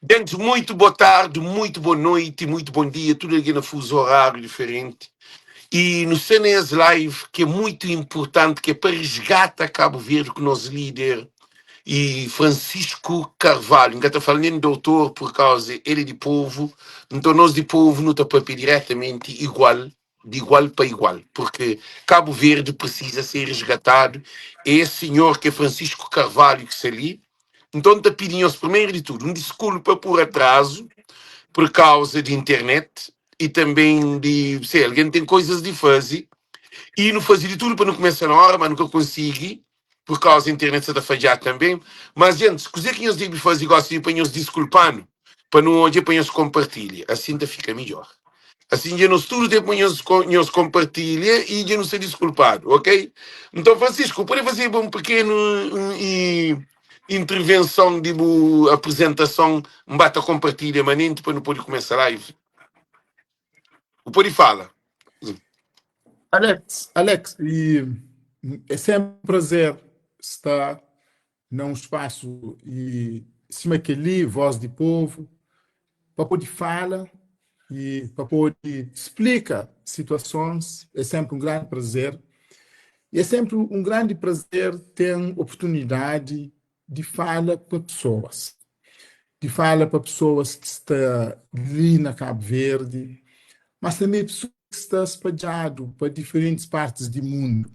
Gente, muito boa tarde, muito boa noite, muito bom dia, tudo aqui na fuso horário diferente. E no CNS Live, que é muito importante, que é para resgatar Cabo Verde com o nosso líder e Francisco Carvalho. Nunca está falando nem doutor por causa ele é de povo, então nós de povo não está papel diretamente igual, de igual para igual, porque Cabo Verde precisa ser resgatado. Esse senhor que é Francisco Carvalho que está ali, então está pedindo primeiro de tudo, um desculpa por atraso, por causa de internet e também de, sei, alguém tem coisas de fazer e não fazia de tudo para não começar na hora, mas nunca consegui, por causa da internet está a falhar também. Mas, gente, coisa que nós devemos fazer, gosto de para nós desculpando, para não hoje para nós compartilhar, assim tá fica melhor. Assim, já nos tudo depois nós, nós compartilha e já não ser desculpado, ok? Então, Francisco, pode fazer um pequeno um, e, intervenção de uma apresentação, um bata compartilha, manente, para não poder começar a live. O pode fala. Alex, Alex, e é sempre um prazer estar num espaço e cima aquele voz de povo, para poder falar e para poder explicar situações, é sempre um grande prazer. E é sempre um grande prazer ter oportunidade de falar para pessoas. De falar para pessoas que estão ali na Cabo Verde, mas também pessoas que estão espalhado para diferentes partes do mundo.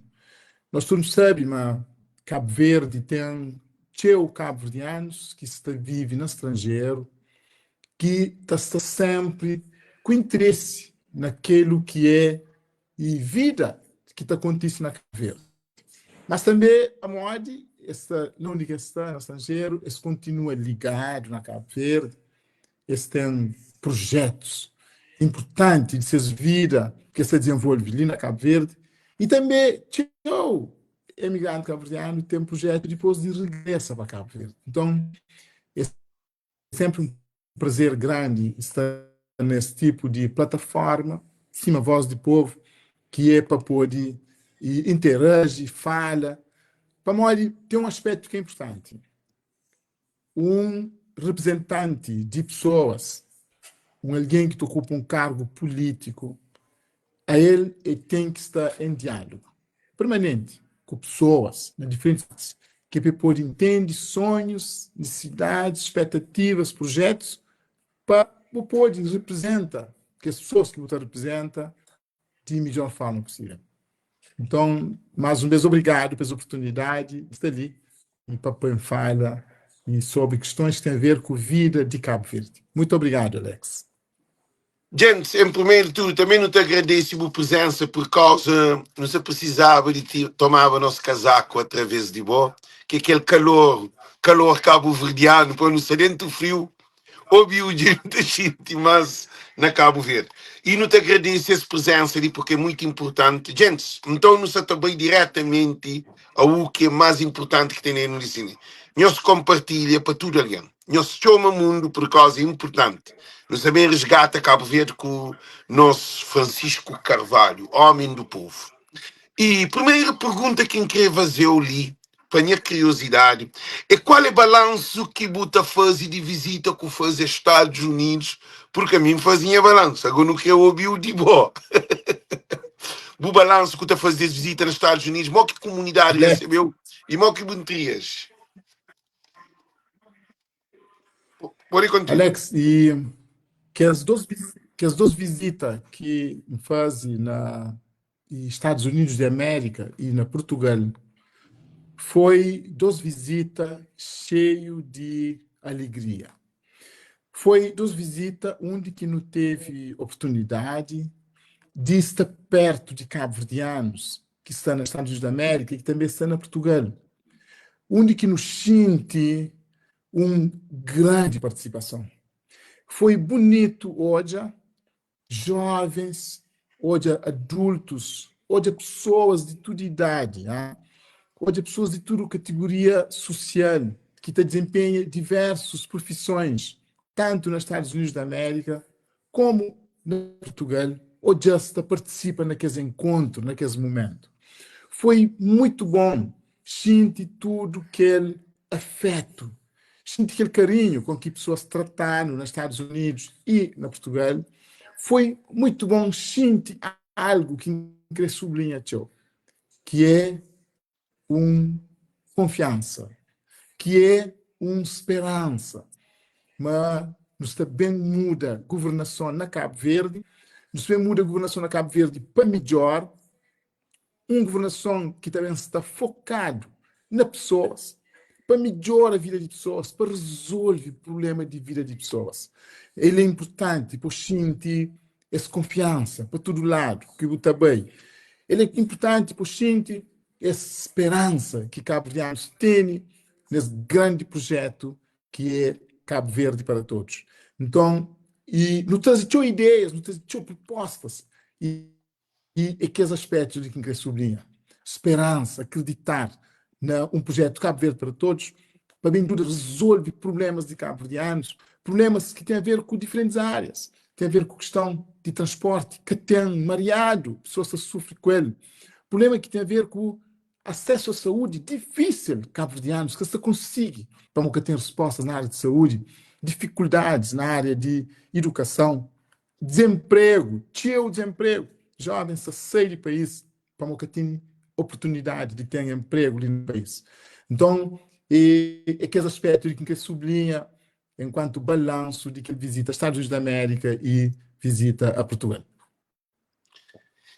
Nós todos sabemos, mas Cabo Verde tem teu cabo-verdianos que está, vive no estrangeiro, que está, está sempre com interesse naquilo que é e vida que está acontecendo na Cabo Verde. Mas também a moda, esta, não que está no estrangeiro, eles continua ligado na Cabo Verde, eles têm projetos importantes de suas vida que se desenvolve ali na Cabo Verde. E também, teu imigrante cabo-verdiano tem um projeto depois de regressa para Cabo Verde. Então, é sempre um prazer grande estar nesse tipo de plataforma, cima voz do povo, que é para poder interagir, fala. Para tem um aspecto que é importante. Um representante de pessoas, um alguém que ocupa um cargo político, a ele, ele tem que estar em diálogo permanente com pessoas na diferentes que pode entender sonhos, necessidades, expectativas, projetos para poder representar que as pessoas que você representa de melhor forma possível. Então, mais uma vez, obrigado pela oportunidade de estar ali e para fala e sobre questões que têm a ver com a vida de Cabo Verde. Muito obrigado, Alex. Gente, em primeiro tudo, também não te agradeço a presença por causa, não se precisava de ti, tomava nosso casaco através de bom, que aquele calor, calor cabo-verdiano, para não ser dentro frio, ouvi o dia não te mas na Cabo Verde. E não te agradeço essa presença ali, porque é muito importante. Gente, então não se também diretamente ao que é mais importante que tem no ensino. Nós compartilha para tudo alguém. Nós chama mundo por causa é importante. Nós também resgata Cabo Verde com o nosso Francisco Carvalho, homem do povo. E primeira pergunta que eu queria fazer eu li, para minha curiosidade, é qual é o balanço que Buta faz de visita que faz aos Estados Unidos, porque a mim fazia balanço, agora não quero ouvir o de boa. O balanço que está fazer de visita nos Estados Unidos, mo que comunidade recebeu e mo que bontrias. Pode continuar. Alex, e que as duas que as duas visitas que fazem na Estados Unidos de América e na Portugal foi duas visitas cheio de alegria. Foi duas visitas onde que não teve oportunidade de estar perto de cabo-verdianos que estão nos Estados Unidos da América e que também estão na Portugal, onde que nos sente uma grande participação. Foi bonito hoje, jovens, hoje adultos, hoje pessoas de toda idade, né? hoje pessoas de toda categoria social, que desempenham diversas profissões, tanto nos Estados Unidos da América como no Portugal, ou just participa naqueles encontros, naqueles momentos. Foi muito bom sentir tudo aquele afeto. Xinti kel karinhu kon ki pesoas trata-nu na Stadus Unidus i na Purtugal foi muitu bon. Xinti algu ki N krê sublinha txeu, ki é un konfiansa, ki é un speransa ma nu sta ben muda guvernason na Kabu Verdi, nu sta ben muda guvernason na Kabu Verdi pa midjór, un guvernason ki ta ben sta fokadu na pesoas, pa midjora vida di pesoas, pa rezolve prubléma di vida di pesoas. El é inpurtanti pa bu xinti es konfiansa pa tudu ladu ki bu ta bai. El é inpurtanti pa bu xinti es speransa ki kabuverdianus tene nes grandi projetu ki é Cabo Verde para Todos. Nton, i nu traze txeu ideias, nu traze txeu propostas i I é kes aspétus li ki N krê sublinha, speransa, akriditar na un projetu Cabo Verde para Todos pa ben djuda rezolve prublémas di kabuverdianus, prublémas ki ten a ver ku diferentis árias, ten a ver ku kiston di transporti, ka ten mariadu, pesoas ta sufri ku el, prubléma ki ten a ver ku asesu a saúdi, difísil, kabuverdianus ka sta konsigi pamodi ka ten respostas na ária di saúdi, difikuldadis na ária di idukason. Dezenpregu, txeu dezenpregu, jovens ta sai di país pamodi ka ten oportunidadi di ten enpregu li na país. Nton, é kes aspétu li ki N krê sublinha enkuantu balansu di kel vizita a Stadus Unidus di Amérika i vizita a Purtugal.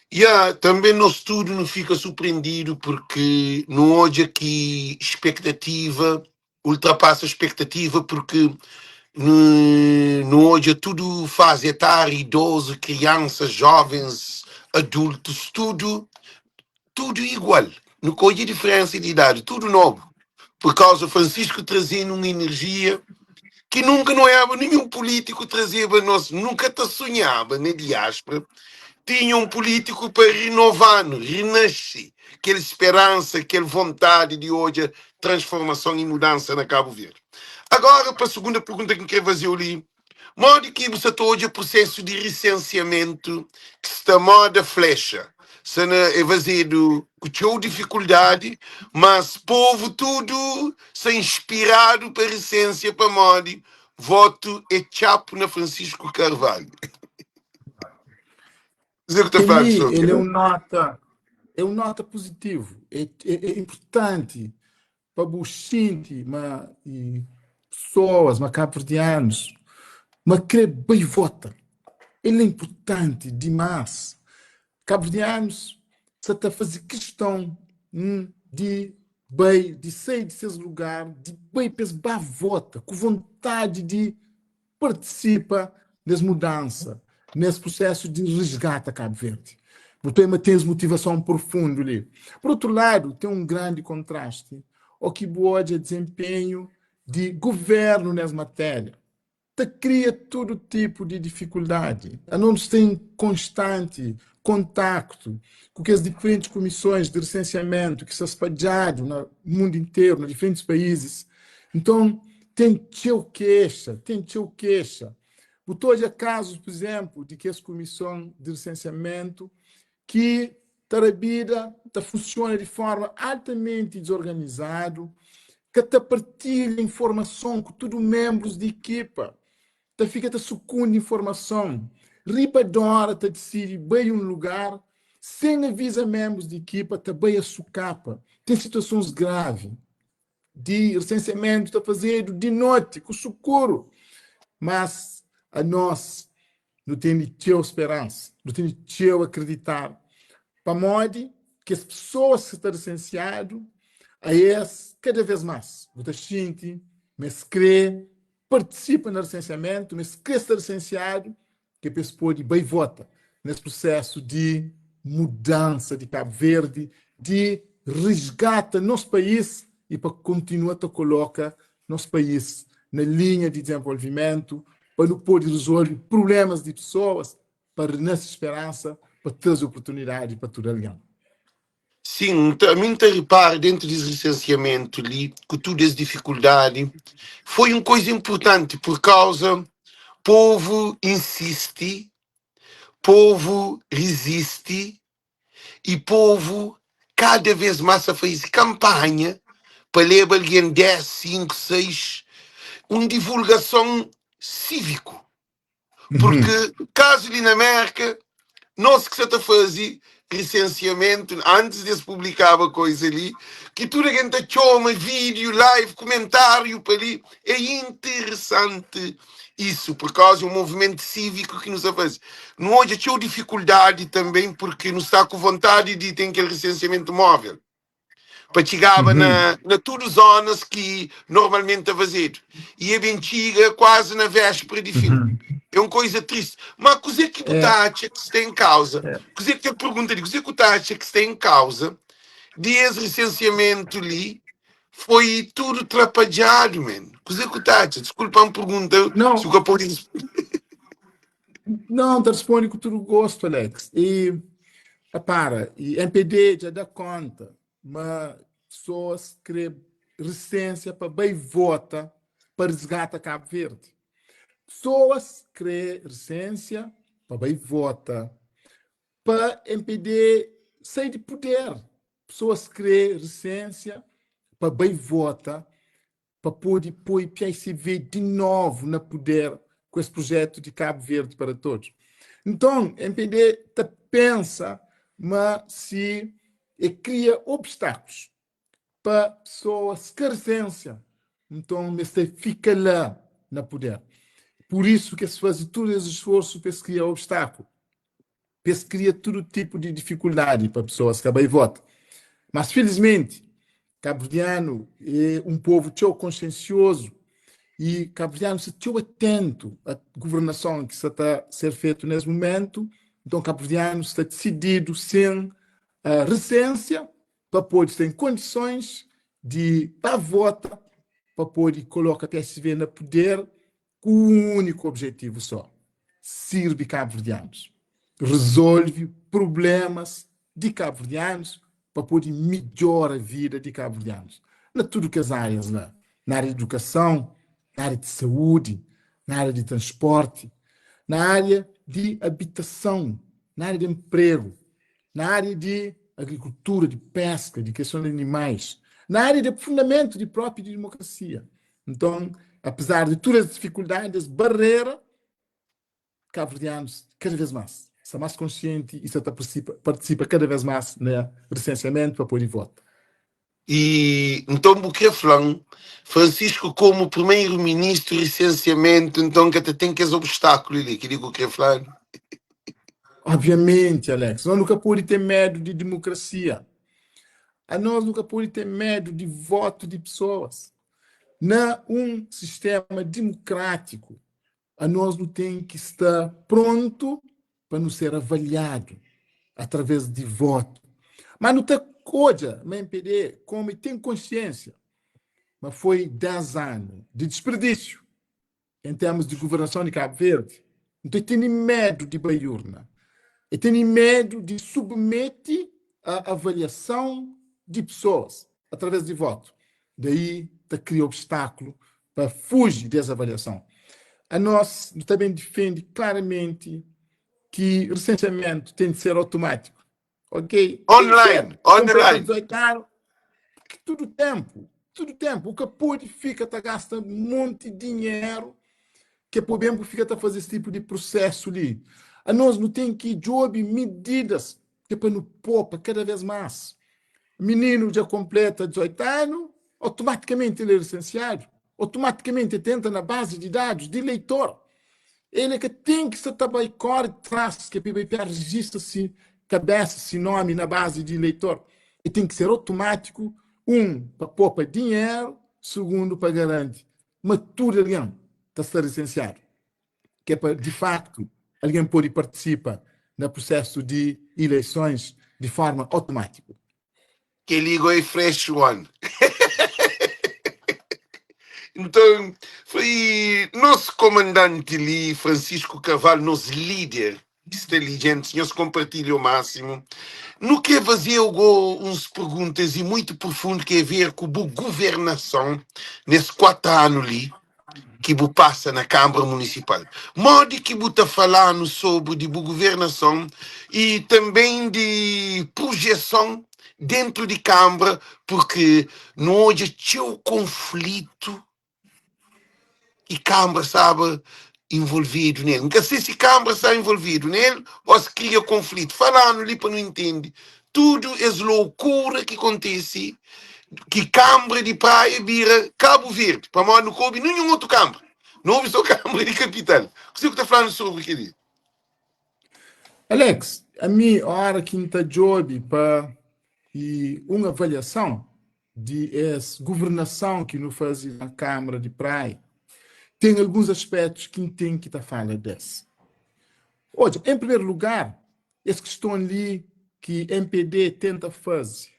Ya, tanbê nos tudu nu fika surprendidu purki nu odja ki spektativa ultrapasa spektativa purki nu, nu odja tudu fazi etária, idozu, kriansa, jovens, adultus, tudu, tudu igual. Nu ka odja diferensa di idadi, tudu nobu. Pur kauza Francisco traze-nu un enerjia ki nunka nu oiaba ninhun pulítiku trazeba nos, nunka ta sunhaba na diáspora tinha un pulítiku pa rinova-nu, rinasce kel speransa, kel vontadi di odja transformason i mudansa na Kabu Verdi. Agora, pa segunda pergunta ki N kre faze-u li, Modi ki bu sa ta odja prusesu di risensiamentu ki sta moda flexa, sta na e fazedu ku txeu difikuldadi, mas povu tudu sta inspiradu pa risensia pamodi votu e txapu na Francisco Carvalho. Kuzê ku ta fladu Kel-li sobri el é kel-la? un nota, é un nota puzitivu, é, é, é inpurtanti pa bu xinti ma e pesoas, ma kabuverdianus, ma kre bai vota. El é inpurtanti dimás. Kabuverdianus sa ta faze kiston di bai, di sai di ses lugar, di bai pa es ba vota, ku vontadi di partisipa nes mudansa, nes prusesu di risgata Kabu Verdi. Bu ta ma ten es motivason profundu li. Pur utru ladu, ten un grandi kontrasti o ki bu odja dizenpenhu di guvernu nes matéria ta kria tudu tipu di difikuldadi. Anos ten konstanti kontaktu ku kes diferentis kumisons di risensiamentu ki sta spadjadu na mundu interu, na diferentis paízis. Nton, ten txeu kexa, ten txeu kexa. Bu ta odja kazus, pur izénplu, di kes kumison di risensiamentu ki ta rabida, ta funsiona di forma altamenti dizorganizadu, ka ta partilha informason ku tudu menbrus di ekipa, ta fika ta sukundi informason, riba d'óra ta disidi bai un lugar sen aviza menbrus di ekipa, ta bai a sukapa. Ten situasons gravi di resensiamentu ta fazedu di noti ku sukuru. Mas anos nu tene txeu speransa, nu tene txeu akreditar, pamodi kes pesoas ki sta resensiadu a es kada vez mas bu ta xinti ma es kre partisipa na resensiamentu, ma es kre sta resensiadu ki é pa es pode bai vota nes prusésu di mudansa di Kabu Verdi, di risgata nos país i pa kontinua ta koloka nos país na linha di dizenvolvimentu, pa nu pode rizolve prublémas di pesoas, pa renase speransa, pa traze oportunidadi pa tudu algen. Sin, ami N ta ripara dentu di es risensiamentu li, ku tudu es difikuldadi, foi un koiza inpurtanti pur kauza povu insisti, povu rizisti i povu kada vez más ta faze kanpanha pa leba algen 10, 5, 6. Un divulgason síviku. Porque kazu li na Merka, nos ki sa ta faze risensiamentu antis di es publikaba koisa li, ki tudu algen ta txoma vídiu, live, kumentáriu pa li, é interesanti isu, por kauza é un movimentu síviku ki nu sa faze. Nu odja txeu difikuldadi tanben, porque nu sta ku vontadi di ten kel risensiamentu móvel. pa txigaba na, na tudu zonas ki normalmenti ta fazedu. I e ben txiga kuazi na véspera di fin. É un koiza tristi. Ma kuzê ki bu ta atxa ki sta en kauza? Kuzê ki kel pergunta di kuzê ki bu ta atxa ki sta en kauza di es risensiamentu li foi tudu trapadjadu, man? Kuzê ki bu ta atxa? Diskulpa-m pergunta Não. si bu ka pode responde. Não, ta responde ku tudu gostu, Alex. E repara, e MPD dja da konta ma pesoas kre resênsia pa bai vota pa resgata Kabu Verdi. Pesoas kre resênsia pa bai vota pa MPD sai di puder. Pesoas kre resênsia pa bai vota pa pode poi PICV di novu na puder ku es prujetu di Kabu Verdi para Todos. Nton, mpd ta pensa ma si e kria obstaklus pa pesoas ka resensia, nton meste fika la na puder. Pur isu ki es faze tudu es sforsu pa es kria obstaklu. pa es kria tudu tipu di difikuldadi pa pesoas ka bai vota. Mas filismenti, kabuverdianu é un povu txeu konsiensiozu i kabuverdianu sta txeu atentu a guvernason ki sta ta ser fetu nes mumentu. Nton kabuverdianu sta disididu sen resensia pa pode sta en kondisons di ba vota pa pode koloka PSV na puder ku un úniku objetivu só, sirbi kabuverdianus, rezolve prublémas di kabuverdianus pa pode midjora vida di kabuverdianus na tudu kes árias la, na ária di idukason, na ária di saúdi, na ária di transporti, na ária di abitason, na ária di enpregu, na ária di agrikultura, di peska, di kriason di animais, na ária di aprofundamentu di própi di demokrasia. Nton, apezar di tudu es difikuldadi, es barera, kabuverdianus kada vez más sta más konsienti i sta ta partisipa kada vez más na resensiamentu pa pode vota. I nton bu kre fla-m, Francisco, komu primeru ministru, resensiamentu nton ka ta ten kes obstakulu li? Kel-li ku kre fla-nu? Obviamenti, Alex. Nos nu ka pode ten medu di demokrasia. Anos nu ka pode ten medu di votu di pesoas. Na un sistéma dimokrátiku, anos nu ten ki sta prontu pa nu ser avaliadu através di votu. Má nu ta odja ma mpd komu e ten konsiénsia ma foi 10 anu di disperdísiu en termus di guvernason di Kabu Verdi, nton e tene medu di bai urna, e tene medu di submete a avaliason di pesoas através di votu. Daí ta kria obstakulu pa fuji des avaliason. Anos nu ta ben difende klaramenti ki resensiamentu ten di ser autumátiku. Ok? Online, Completa online. 18 anu, porque tudu tempu, tudu tempu, bu ka pode fika ta gasta un monti dinheru ke po ben bu fika ta faze es tipu di prusesu li. Anos nu ten ki djobe mididas ke pa nu popa kada vez mas. Mininu dja kompleta 18 anu, automaticamente el é lisensiadu, automaticamente el ta entra na base di dadus di leitor. El é ka ten ki sta ta bai kore tras ke pa bai pa rejista si kabesa, si nomi na base di leitor. El ten ki ser automatiku, un, pa popa dinheru, sugundu, pa garanti ma tudu algen ta sta lisensiadu, ke pa di faktu algen pode partisipa na prusesu di ileisons di forma automatiku. Kel-li go é fresh one. Nton, foi nos komandanti li, Francisco Carvalho, nos líder ki sta li, gentis, nhos konpartilha o máximo. Nu kre faze-u go uns perguntas i muito profundu ki é ver ku bu governason nes 4 anu li ki bu pasa na Kanbra Munisipal. Modi ki bu ta fala-nu sobri di bu governason i tanben di projeson dentru di Kanbra, purki nu odja txeu konflitu. ki Kanbra staba involvidu nel. N ka se si Kanbra sta involvidu nel o si kria konflitu. Fala-nu li pa nu intende tudu es loukura ki kontise ki Kanbra di Praia bira Kabu Verdi, pamodi nu ka obi ninhun otu kanbra, nu obi so Kanbra di Kapital. Kuzê ku ta fla-nu sobri kel-li? Alex, ami ora ki N ta djobe pa i un avaliason di es governason ki nu faze na Kamara di Praia, ten alguns aspétus ki N ten ki ta fala des. Odja, en primeru lugar, es kiston li ki mpd tenta faze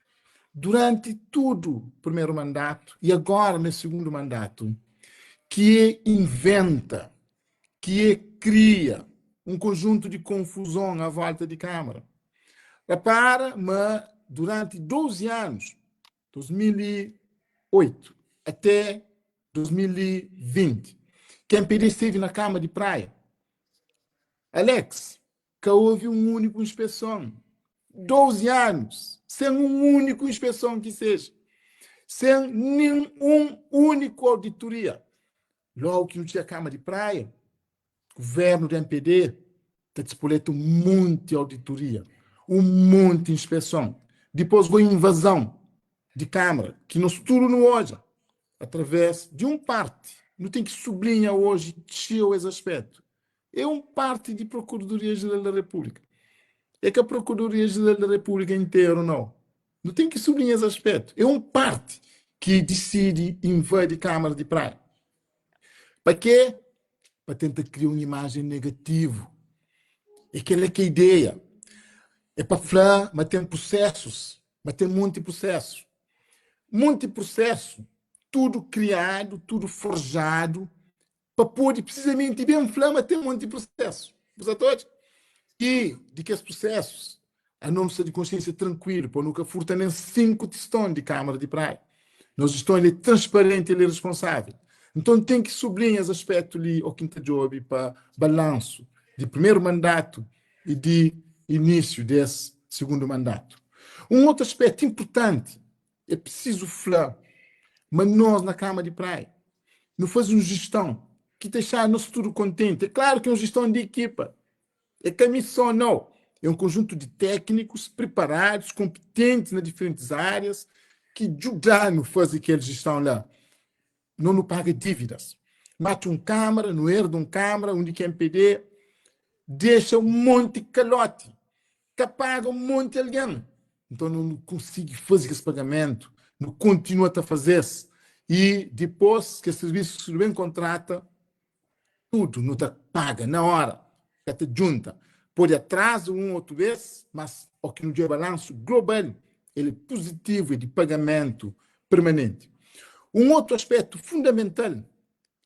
duranti tudu primeru mandatu i agora nes sigundu mandatu, ki é inventa, ki é kria un konjuntu di konfuzon a volta di Kamara. Repara ma duranti 12 anus, 2008 até 2020, ki mpd stevi na Kama di Praia, Alex, ka houve un úniku inspeson. 12 anus, sen un úniku inspeson ki seja, sen nin un úniku auditoria. Logu ki nu txiga Kama di Praia, Governo di mpd ta dispoleta un monti auditoria, un monti inspeson, dipos go invazon di Kamara ki nos tudu nu odja atraves di un parti, nu ten ki sublinha oji txeu es aspetu, é un parti di Procuradoria Jeral da Repúblika, é ka Procuradoria Jeral da Repúblika interu nau, nu ten ki sublinha es aspetu, é un parti ki disidi invadi Kamara di Praia. Pa ke? Pa tenta kria un imajen negativu. É kel-la ki é ideia. É pa fla ma ten prusésus, ma ten monti prusésu. Monti prusésu, tudu kriadu, tudu forjadu pa pode prisizamenti ben fla ma ten monti prusésu. Bu sa ta odja? I di kes prusésus, Anos nu sta di konsiensia trankuilu pa nu ka furta nen 5 tiston di Kamara di Praia. Nos jiston el é transparenti, el é responsavel. Nton ten ki sublinha es aspetu li o ki N ta djobe pa balansu di primeru mandatu i di inisiu des sigundu mandatu. Un otu aspetu inpurtanti é prisizu fla ma nos na Kama di Praia nu faze un jiston ki ta xa nos tudu kontenti. É klaru ki é un jiston di ekipa. É ka mi só nau, é un konjuntu di téknikus priparadus, konpitentis na diferentis árias ki djuda-nu faze kel jiston la. No nu paga dívidas. Mati un kámara, nu erda un kámara undi ki mpd dexa un monti kaloti, ka paga un monti algen. Nton no nu konsigi faze kes pagamentu, nu kontinua ta faze-s i dipôs kes sirvisus ki nu ben kontrata, Tudu nu ta paga na ora, ka ta djunta. Pode atraza un otu bes, mas o ki nu djobe balansu global, el é puzitivu, é di pagamentu permanenti. Un otu aspetu fundamental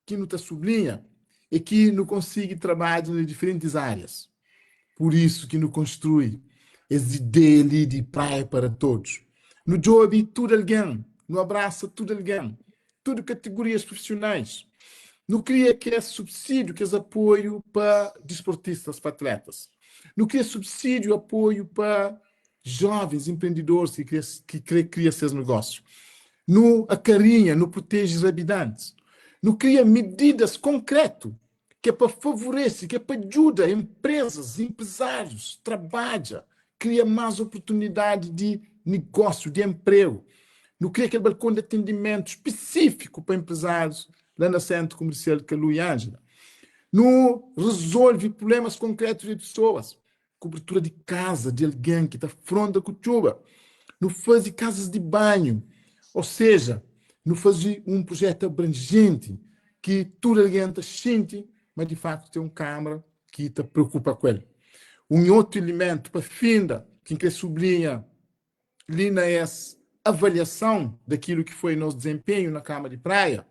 ki nu ta sublinha é ki nu konsigi trabadja na diferentis arias. Pur isu ki nu konstrui es ideia li di Praia para Todos. Nu djobe tudu algen, nu abrasa tudu algen, tudu kategorias profissionais. Nu kria kes subsídiu, kes apoiu pa disportistas, pa atletas. Nu kria subsídiu, apoiu pa jovens empreendidoris ki kre, ki kre kria ses negósiu. Nu akarinha, nu proteje rabidantis. Nu kria medidas konkretu ki é pa favorese, ki é pa djuda enprezas, enprezárius trabadja, kria más oportunidadi di negósiu, di enpregu. Nu kria kel balkon di atendimentu spisífiku pa enprezárius la na Sentru Kumersial Kalu i Ánjela. Nu rezolve prublémas konkretu di pesoas. Kubertura di kaza di algen ki ta fronta ku txuba. Nu faze kazas di banhu, ô seja, nu faze un prujétu abranjenti ki tudu algen ta xinti ma di faktu ten un kámara ki ta preokupa ku el. Un otu ilimentu pa finda ki N krê sublinha li na es avaliason dakilu ki foi nos dizenpenhu na Kama di Praia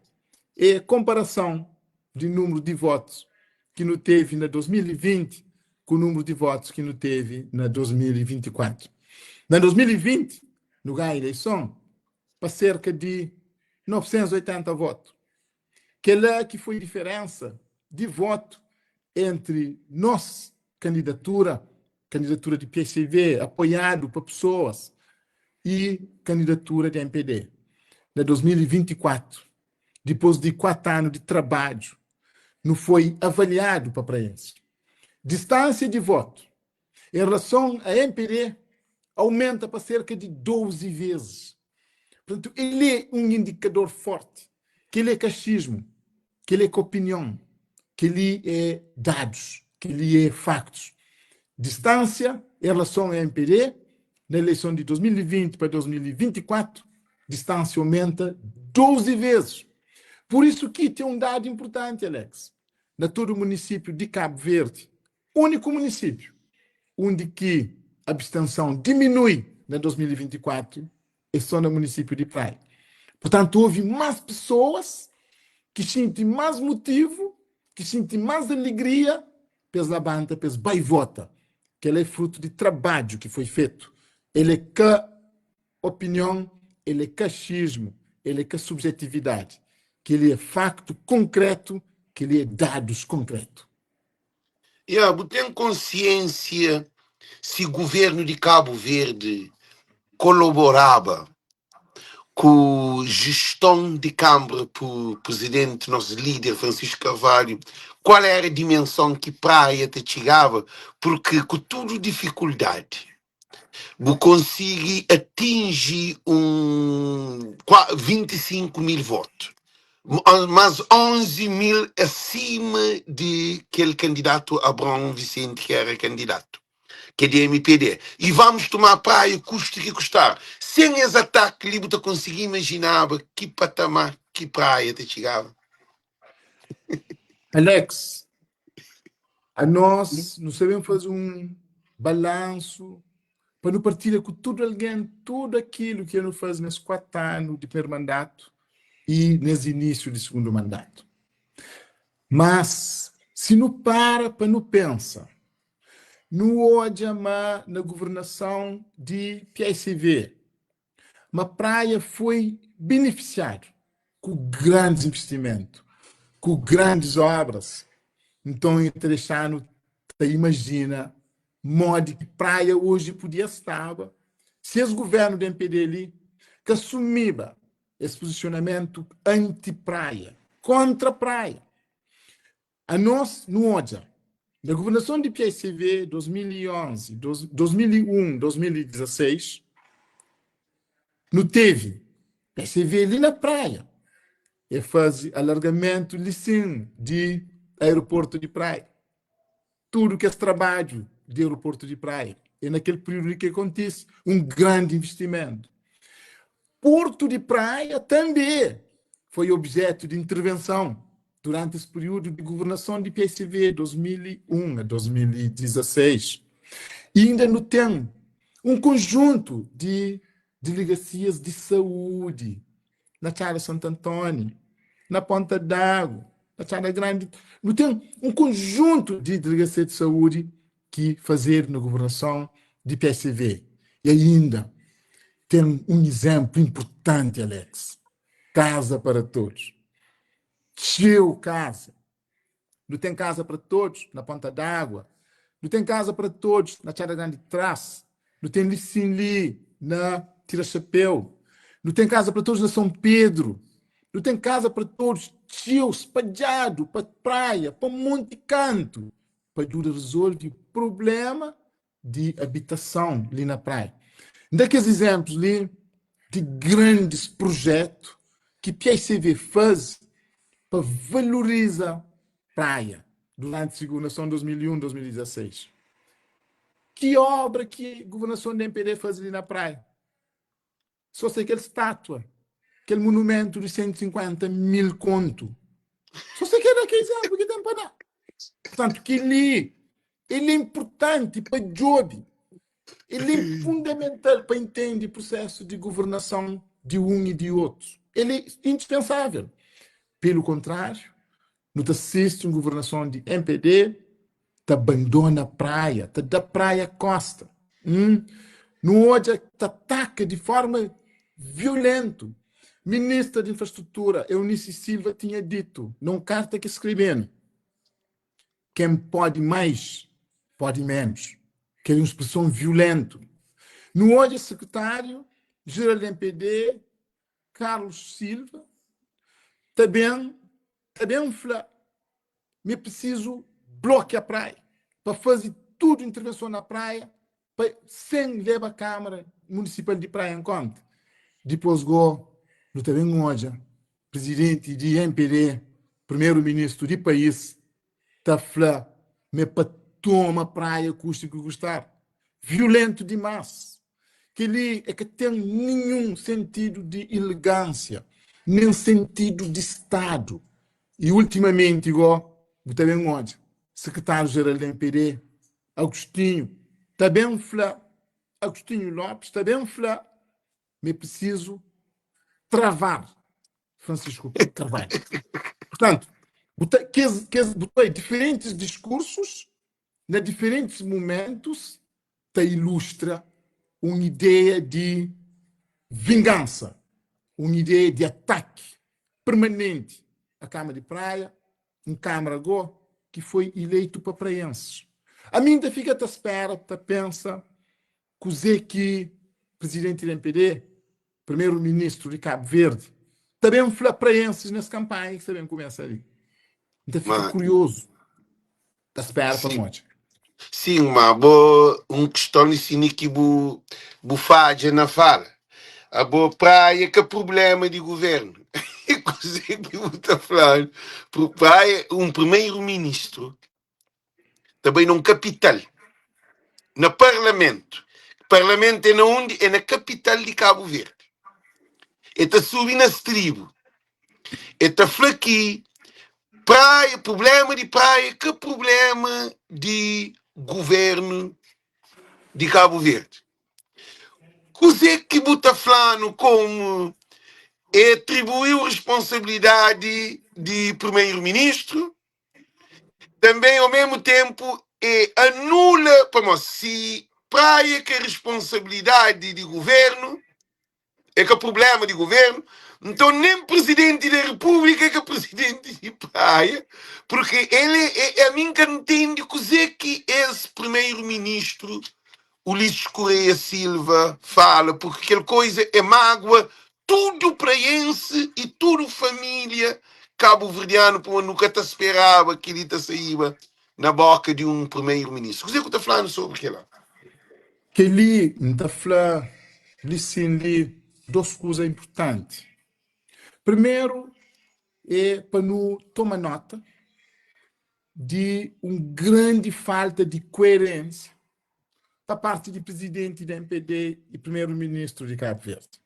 é konparason di nunbru di votus ki nu tevi na 2020 ku nunbru di votus ki nu tevi na 2024. Na 2020 nu ganha ileison pa serka di 980 votu. Kel-la ki foi diferensa di votu entri nos kandidatura, kandidatura di PSV apoiadu pa pesoas i kandidatura di mpd na 2024, dipôs di 4 anu di trabadju. Nu foi avaliadu pa praenses. Distánsia di votu em relason a MPD aumenta pa serka di 12 vezes. Portantu, el é un indikador forti. Kel-li é ka axismu, kel-li é ka opinion, kel-li é dadus, kel-li é faktus. Distánsia em relason a MPD na eleison di 2020 pa 2024, distánsia aumenta 12 vezes. Pur isu ki ten un dadu inpurtanti, Alex, na tudu munisípiu di Kabu Verdi, Úniku munisípiu undi ki abstenson diminui na 2024 é só na munisípiu di Praia. Purtantu, houve más pesoas ki xinti más mutivu, ki xinti más alegria pa es labanta, pa es bai vota. Kel-la é frutu di trabadju ki foi fetu. El é ka opinion, el é ka axismu, el é ka subjetividadi. Kel-li é faktu konkretu, kel-li é dadus konkretu. Ya, bu ten konsiensia si guvernu di Kabu Verdi kolaboraba ku jeston di Kanbra pur Prizidenti nos lider Francisco Carvalho, kual era dimenson ki Praia ta txigaba? Purki ku tudu difikuldadi bu konsigi atinji un 25 mil votu, mas 11 mil asima di kel kandidatu Abraão Vicente ki era kandidatu, ki é di MPD. E vamos tomar Praia kuste ki kustar. Sen es ataki li bu ta konsigi imajinaba ki patamar ki Praia ta txigaba? Alex, anos nu sta ben faze un balansu pa nu partilha ku tudu algen tudu akilu ki nu faze nes 4 anu di primeru mandatu i nes inisiu di sigundu mandatu. Mas, si nu para pa nu pensa, nu odja ma na guvernason di paicv, ma Praia foi benefisiadu ku grandis investimentu, ku grandis obras. Nton e ta dexa-nu ta imajina modi ki Praia oji podia staba si es guvernu di MPD li ka asumiba es pozisionamentu anti-Praia, kontra Praia. Anos nu odja, na guvernason di PICV 2011, 2001, 2016, nu tevi PICV li na Praia. E faze alargamentu li sin di aeroportu di Praia. Tudu kes trabadju di aeroportu di Praia é na kel períodu li ki kontise un grandi investimentu. Portu di Praia tanbê foi objetu di intervenson duranti es períodu di governason di PICV, 2001 a 2016. Inda nu ten un konjuntu di delegasias di saúdi na Txada Santu Antóni, na Ponta d'Agu, na Txada Grandi. Nu ten un konjuntu di delegasia di saúdi ki fazedu na governason di PSV. E ainda ten un izénplu inpurtanti, Alex, Casa para Todos. Txeu kaza. Nu ten kaza para todos na Ponta d'Água. Nu ten kaza para todos na Txada Grandi Trás. Nu ten li sin li na Tira Chapéu. Nu ten kaza para todos na São Pedro. Nu ten kaza para todos txeu spadjadu pa praia, pa monti kantu, pa djuda rezolve problema di abitason li na Praia. N da kes izenplus li di grandis prujetu ki PICV faze pa valoriza Praia duranti si guvernason 2001, 2016. Ki obra ki guvernason di MPD faze li na Praia? So se kel statua, kel monumentu di 150 mil kontu. So se kel ki izénplu ki ten pa da. Portantu, kel-li, el é inpurtanti pa djobe, el é fundamental pa intende prusésu di governason di un i di otus. El é indispensável. Pelu kontráriu, nu ta sisti un governason di MPD ta bandona praia, ta da praia kosta. Hum, nu odja ta ataka di forma violentu. Ministra di Infrastrutura, Eunice Silva, tinha ditu na un karta ki skrebenu, Ken pode mais, pode menos. Kel é un spreson violentu. Nu odja sekretáriu jeral di MPD, Carlos Silva, ta ben ta ben fla. Ma é prisizu blokia praia pa faze tudu intervenson na praia pa sen leba Kamara Munisipal di Praia en konta. Dipos go nu ta ben odja Prizidenti di MPD, Primeru Ministru di país ta fla ma é pa toma praia kuste ki kustar. Violentu dimas! Kel-li é ka ten ninhun sentidu di ilegánsia, nen sentidu di Stadu. I ultimamenti go bu ta ben odja Sekretáriu-Jeral di MPD, Agostinho, ta ben fla, Agostinho Lopes ta ben fla ma é prisizu travar Francisco Carvalho. Portanto, bu ta, kes, kes, bu ta, diferentes discursos na diferentes momentos ta ilustra un ideia di vingansa, un ideia di ataki permanenti a Kama di Praia, un Kamara go ki foi ileitu pa praienses. Ami N ta fika ta spera, ta pensa kuzê ki Prizidenti di MPD, Primeru Ministru di Kabu Verdi, ta ben fla praienses nes kanpanha ki sta ben kumesa li. N ta fika Ma, kuriozu, ta spera pa N sim, odja. sim, ma bo un kiston di sini ki bu bu fadja na fala. Abo praia ka problema di governu. Kuzê ki bu ta fla? Praia, un primeiro ministro ta bai na un kapital, na parlamentu. Parlamentu é na undi? É na kapital di Kabu Verdi. E ta subi na stribu, e ta fla ki praia, problema di praia ka problema di governu di Kabu Verdi. Kuzê ki bu ta fla-nu komu e atribuiu responsabilidadi di primeiro-ministru Tanbê, ô memu ténpu, e anula, pamodi si Praia ka é responsabilidadi di Guvernu, é ka prubléma di Guvernu, nton nen Prizidenti di Repúblika é ka Prizidenti di Praia, purki el é, ami N ka ntende kuzê ki es Primeru-Ministru Ulisses Correia Silva fala, porque kel coisa é mágoa tudo praiense e tudo família cabo-verdiano, pô, nu ka ta esperaba kel-li ta saíba na boca de um primeiro-ministro. Kuzê ku ta flanu sobre kel-la? Kel-li N ta fla li sin li dos kuza inpurtanti. Primeru é pa nu toma nota di un grandi falta di kuerensia pa parti di prizidenti di MPD i primeru-ministru di Kabu Verdi.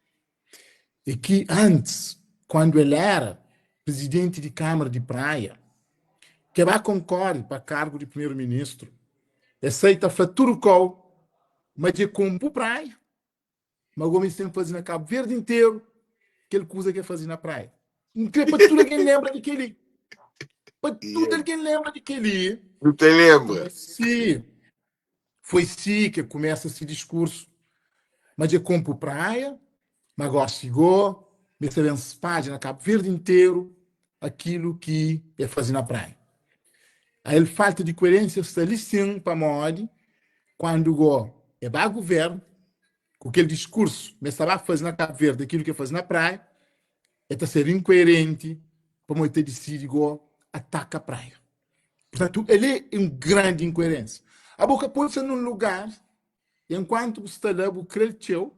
E ki antis, kuandu el era prizidenti di Kamara di Praia, ke ba konkore pa kargu di primeru-ministru, el sai ta fla tudu kau ma dje konpu Praia, Ma gomi sen faze na Kabu Verdi interu kel kuza ke faze na Praia. N kre pa tudu algen lenbra di keli. Pa tudu algen lenbra di keli. Nu ta lenbra. Foi si, foi si ke kumesa si diskursu. Ma dje konpu Praia, ma gosi go, me sta ben spadja na Kabu Verdi interu akilu ki e faze na Praia. Ael falta di kuerensia sta li sin pamodi kuandu go e ba guvernu ku kel diskursu ma e sta ba faze na Kabu Verdi akilu ki e faze na Praia, e ta ser inkuerenti pamodi e ta disidi go ataka Praia. Purtantu el e un grandi inkuerensia. Abo ka pode sta nun lugar enkuantu bu sta la bu kre-l txeu,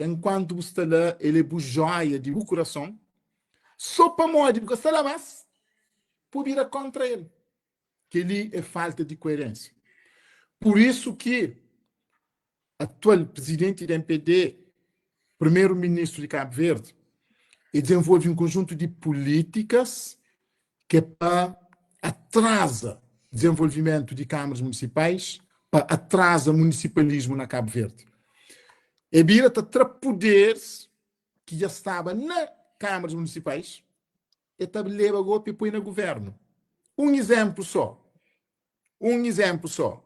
Enkuantu bu sta la, el é bu jóia di bu kurason. Sô pamodi bu ka sta la más, bu bira kóntra el. Kel-li é falta di kuerénsia. Pur isu ki atual prizidenti di MPD, primeru-ministru di Kabu Verdi, e dizenvolve un konjuntu di pulítikas ki é pa atraza dizenvolvimentu di kamaras munisipais, pa atraza munisipalismu na Kabu Verdi. E bira ta tra puderis ki dja staba na kamaras munisipais, e ta leba go pa e poi na guvernu. Un izenplu so, un izenplu so,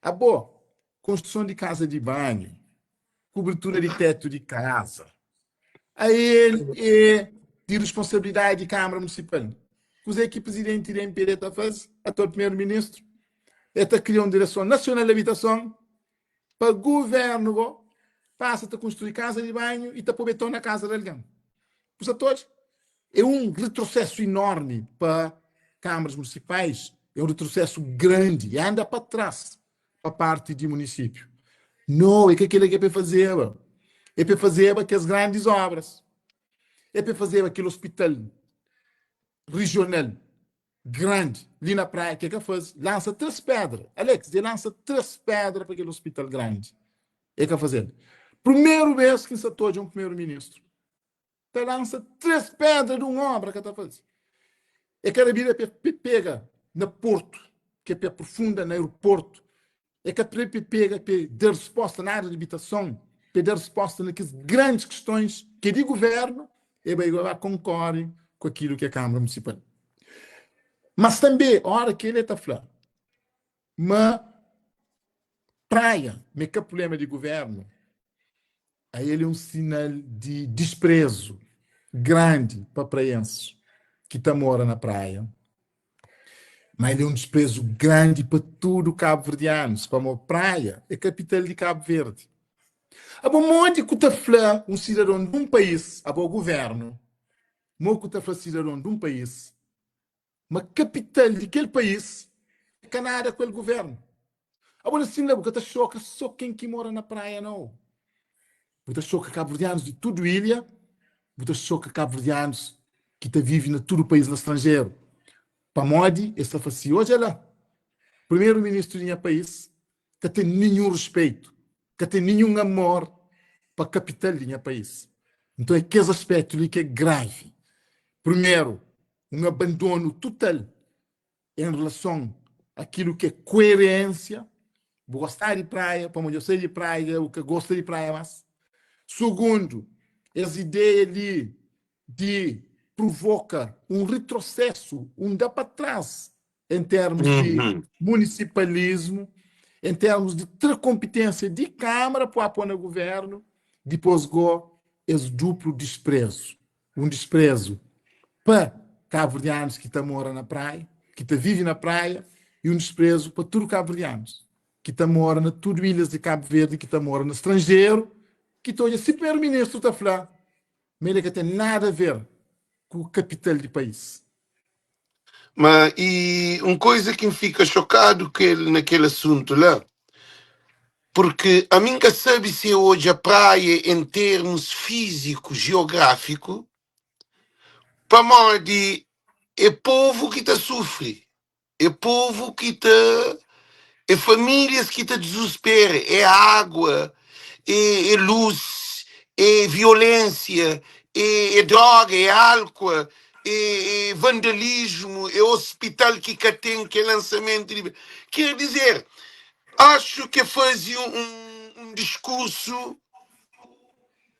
abo, konstruson di kaza di banhu, kubertura di tetu di kaza, ael é di responsabilidadi di Kamara Munisipal. Kuzê ki prizidenti di MPD ta faze, atual primeru-ministru? El ta kria un Direson Nasional di Abitason pa guvernu go pasa ta konstrui kaza di banhu i ta poi beton na kaza di algen. Bu sa ta odja? É un retrosesu inormi pa. Câmaras Municipais é um retrocesso grande e anda pa trás pa parti di município. No, é ka kila ki é pa fazeba. É pa fazeba kes grandes obras. É pa fazeba kel hospital regional grandi li na praia ke ka faze. Lansa 3 pedra. Alex, e lansa 3 pedra pa kel hospital grandi. É ka fazel. Primeiro vez ki N sa ta odja um primeiro-ministro ta lansa 3 pedra di un obra ka ta faze. É ka rabida pe pega na porto, ke pe aprofunda na aeroporto. É ka pe pega pe da resposta na área de habitação, pe da resposta na kes grandes questões que é di governo, é bai ba concorre com aquilo que é Câmara Municipal. Mas também, ora que ele ta fla, ma praia, ma é ka problema di governo, a ele é um sinal di desprezo grandi pa praienses ki ta mora na praia, ma ele é um desprezo grandi pa tudu kabu-verdianus, pamo praia é kapital di Kabu Verdi. Abo modi ku ta fla um sidadon di um país, abo governo, mo ku ta fla sidadon di um país ma kapital di kel país é ka nada ku el governo? Abo na sin la bu ka ta xoka so ken ki mora na praia nau. Bu ta xoka kabuverdianus di tudu ilha, bu ta xoka kabuverdianus ki ta vive na tudu país na stranjeru. Pamodi es ta fla si, odja la, primeru ministru di nha país ka ten ninhun rispeitu, ka ten ninhun amor pa kapital di nha país. Nton é kes aspetu li ki é gravi. Primeru, un abandonu tutal en relason akilu ki é koerênsia, bu gosta di praia, pamodi eu sai di praia dja bu ka gosta di praia más. Sugundu, es ideia li di provoka un retrosesu, un da pa trás en termus di munisipalismu, en termus di tra konpitênsia di Kámara pa pô na guvernu, dipôs go es duplu disprezu. Un disprezu pa kabuverdianus ki ta mora na praia, ki ta vive na praia, i un disprezu pa tudu kabuverdianus ki ta mora na tudu ilhas di Kabu Verdi, ki ta mora na stranjeru, ki ta odja si primeru-ministru ta fla ma el ka ten nada a ver ku kapital di país. Ma i un koisa ki N fika xokadu ku el na kel asuntu la, purki ami N ka sabe si e odja praia en termus fíziku, jiográfiku, pamodi é povu ki ta sufri, é povu ki ta é famílias ki ta dizuspera, é água, é, é luz, é violência, é, é droga, é álcool, é, é vandalismo, é hospital ki ka ten, ki é lançamento de. Quer dizer, acho que faze um discurso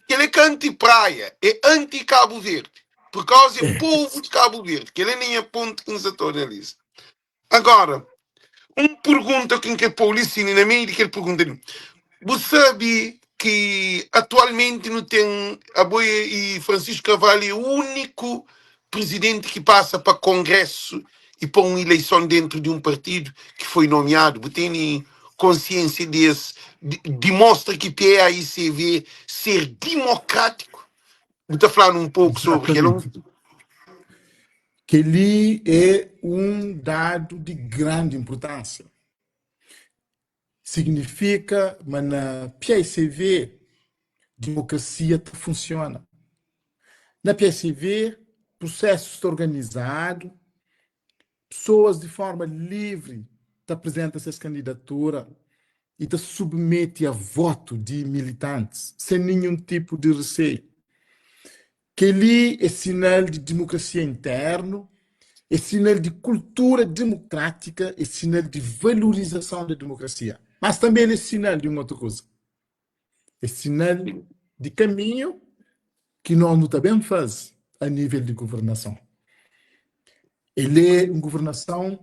que ele é ka anti-praia, é anti-Cabo Verde. Por causa é povo de Cabo Verde, que ele nem é ponto que nos analisa. Agora, um pergunta que que Paulicine na meio de que ele pergunta ali. Você sabe que atualmente não tem a Boia e Francisco Carvalho é o único presidente que passa para congresso e para uma eleição dentro de um partido que foi nomeado. Você tem consciência desse? Demonstra que PAICV ser democrático. Você está falando um pouco sobre aquilo? Exatamente. Kel-li é un dadu di grandi inpurtánsia. Signifika ma na PICV dimokrasia ta funsiona. Na PICV prusésu sta organizadu, pesoas di forma livri ta aprizenta ses kandidatura y ta submete a votu di militantis sen ninhun tipu di reseiu. Kel-li é sinal di dimokrasia internu, é sinal di kultura dimokrátika, é sinal di valorizason di dimokrasia. Mas tanbê el é sinal di un otu kuza. É sinal di kaminhu ki nos nu ta ben faze a nível di governason. El é un governason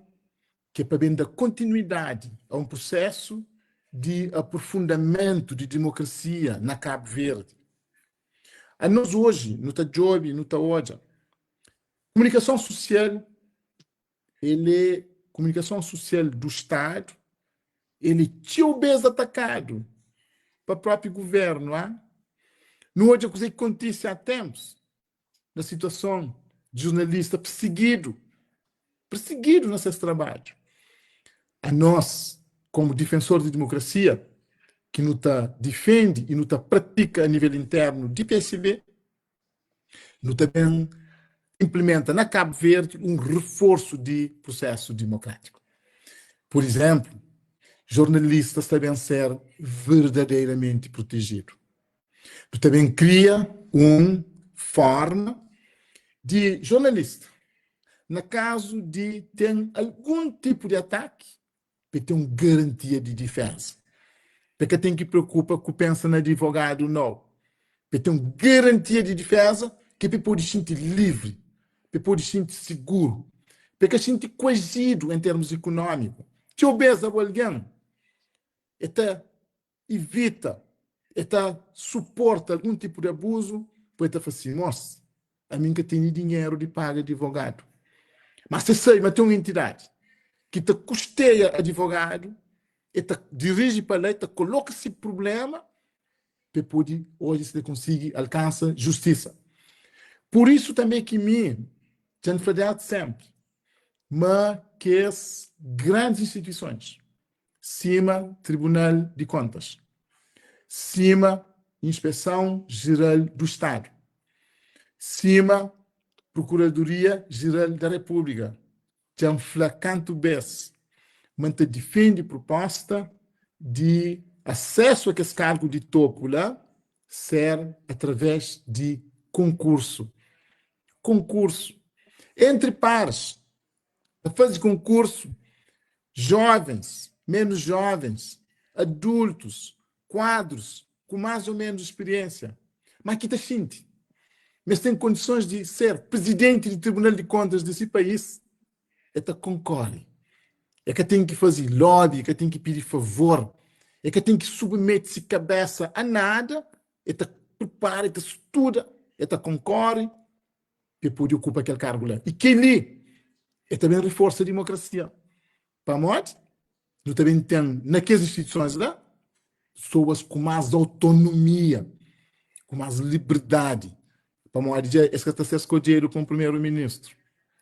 ki é pa ben da kontinuidadi a un prusésu di aprofundamentu di dimokrasia na Kabu Verdi. Anos oji nu ta djobe, nu ta odja komunikason susial, el é komunikason susial du Stadu, el é txeu bes atakadu pa propi guvernu. A Nu odja kuzê ki kontise há tempus na situason di jurnalista pirsigidu. pirsigidu na ses trabadju. Anos, komu difensor di dimokrasia, ki nu ta difende i nu ta pratika a nivel internu di PSB, nu ta ben inplimenta na Kabu Verdi un reforsu di prusesu dimokratiku. Pur izenplu, jornalistas ta ben ser verdadeiramenti protejidu. Nu ta ben kria un forma di jornalista, na kazu di ten algun tipu di ataki, pa e ten un garantia di difeza. Pa e ka ten ki preokupa ku pensa na adivogadu nau. Pa e ten un garantia di difeza ki pa e pode xinti livri, pa e pode xinti siguru, pa e ka xinti koajidu en termus ikunómiku. Txeu bes abo algen e ta ivita, e ta suporta algun tipu di abuzu, pa e ta fla si, Mos, ami N ka tene dinheru di paga adivogadu. Má si e sabe ma ten un entidadi ki ta kusteia adivogadu, e ta diriji pa la, e ta koloka si prubléma pa e pode odja si ta konsigi alkansa justisa. Pur isu tanbê ki mi dja N fla désdi sénpri ma kes grandis instituisons, sima Tribunal di Kontas, sima Inspeson Jeral du Stadu, sima Prokuradoria Jeral da Repúblika. Dja N fla kantu bes ma N ta difende pruposta di asesu a kes kargu di topu la ser atraves di konkursu. Konkursu entri pares ta faze konkursu jovens, menus jovens, adultus, kuadrus ku más ô menus spiriénsia, má ki ta xinti ma es ten kondisons di ser prizidenti di Tribunal di Kontas di si país, e ta konkore. E ka ten ki faze lobby, e ka ten ki pidi favor, e ka ten ki submete si kabésa a nada, e ta pripara, e ta studa, e ta konkore pa e pode okupa kel kargu la. I kel-li e ta ben riforsa dimokrasia. Pamodi nu ta ben ten na kes instituisons la pesoas ku más autonomia, ku más liberdadi, pamodi dja es ka ta ser skodjedu pa un primeru-ministru.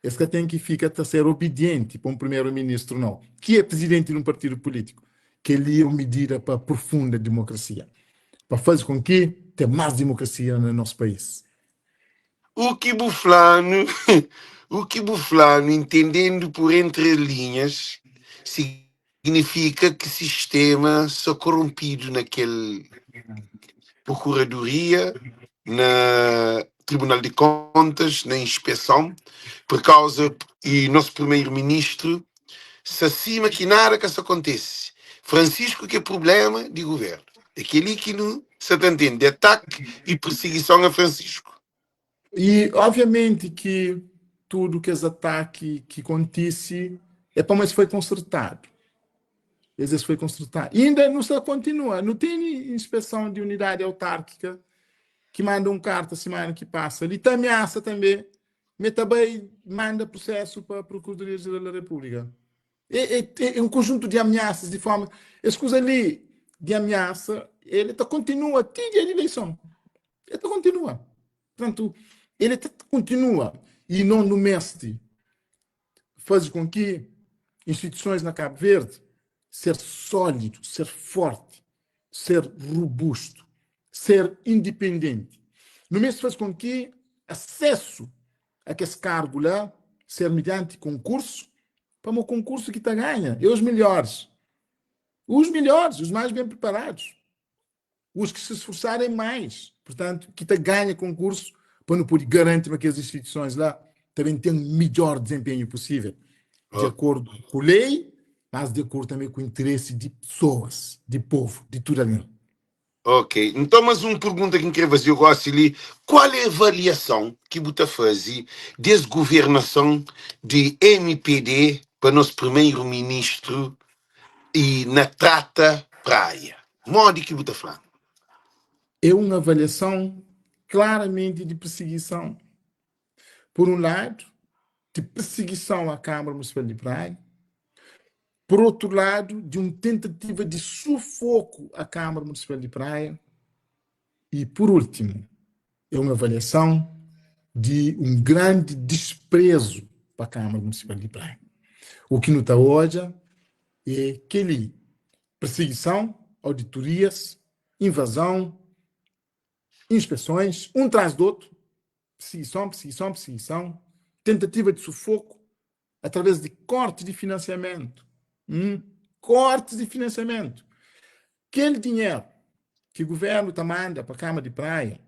Es ka ten ki fika ta ser obidienti pa un primeru-ministru nau, ki é prizidenti di un partidu pulítiku. Kel-li é un midida pa aprofunda dimokrasia, pa faze kon ki ten más dimokrasia na nos país. U ki bu fla-nu, u ki bu fla-nu, intendendu pur entre linhas, signifika ki sistema sa koronpidu na kel prokuradoria, na Tribunal di Kontas, na inspeson, pur kauza i nos primeru-ministru sa sima ki nada ka sa kontese. Francisco ki é prublema di guvernu. É kel-li ki nu sa ta ntende di ataki i pirsigison a Francisco. I obviamenti ki tudu kes ataki ki kontise é pamodi es foi konsertadu. Es es foi konsertadu. Inda nu sta kontinua. Nu tene inspeson di unidadi autárkika ki manda un karta simana ki pasa li ta amiasa tanbe ma e ta bai manda prusesu pa Prokuradoria Jeral da Repúblika. É, é, é um conjunto de ameaças de forma. Esse coisa ali de ameaça, ele tá continua até dia de eleição. Ele tá continua. Portanto, ele tá continua e não no meste faz com que instituições na Cabo Verde ser sólido, ser forte, ser robusto, ser independente. No mês faz com que acesso a kes cargo lá ser mediante concurso, pamo concurso ki ta ganha é os melhores. Os melhores, os mais bem preparados, os que se esforçarem mais, portanto, ki ta ganha concurso pa nu pode garanti ma kes instituições lá ta ben ten midjor desempenho possível, de acordo ku lei, mas de acordo também ku interesse di pessoas, di povo, di tudo algen. Ok, nton mas un pergunta ki N kre faze-u gosi li, kual é avaliason ki bu ta faze des governason di mpd pa nos primeiro ministru i na trata Praia? Modi ki bu ta fla? É un avaliason klaramenti di pirsigison. Pur un ladu, di pirsigison a Câmara Municipal di Praia, por outro lado, di un tentativa di sufoku a Câmara Municipal di Praia e, por último, é un avaliason di un grandi disprezu pa Câmara Municipal di Praia. U ki nu ta odja é kel-li, pirsigison, auditorias, invazon, inspesons, un tras di otu, pirsigison, pirsigison, pirsigison, tentativa di sufoku através di korti di finansiamentu. Hum, kortis di finansiamentu. Kel dinheru ki guvernu ta manda pa Kama di Praia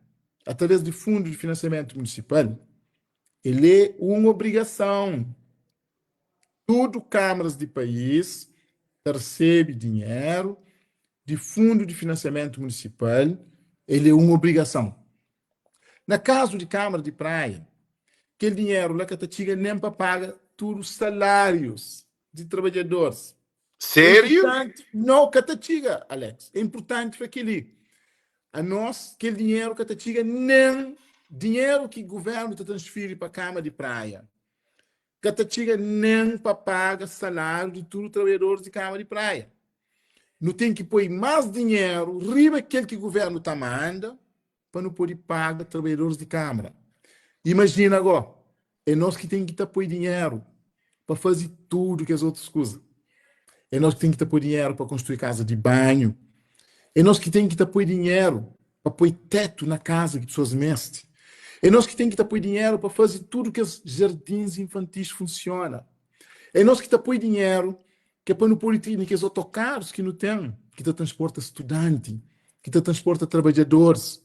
através di fundu di finansiamentu munisipal, el é un obrigason. Tudu kamaras di país ta resebe dinheru di fundu di finansiamentu munisipal, el é un obrigason. Na kazu di Kamara di Praia, kel dinheru la ka ta txiga nen pa paga tudu salárius di trabadjadoris. É Sériu? inpurtanti, nau, ka ta txiga, Alex. É inpurtanti fla kel-li. Anos, kel dinheru ka ta txiga nen dinheru ki guvernu ta transfiri pa Kamara di Praia ka ta txiga nen pa paga saláriu di tudu trabadjadoris di Kamara di Praia. Nu ten ki poi más dinheru riba kel ki guvernu ta manda pa nu pode paga trabadjadoris di Kamara. Imajina go, é nos ki ten ki ta poi dinheru pa faze tudu kes otus kuza. É nos ki ten ki ta poi dinheru pa konstrui kaza di banhu. É nos ki ten ki ta poi dinheru pa poi tetu na kaza ki pesoas meste. É nos ki ten ki ta poi dinheru pa faze tudu kes jardins infantis funsiona. É nos ki ta poi dinheru ki é pa nu pode tene kes otokarus ki nu ten, ki ta transporta studanti, ki ta transporta trabadjadoris.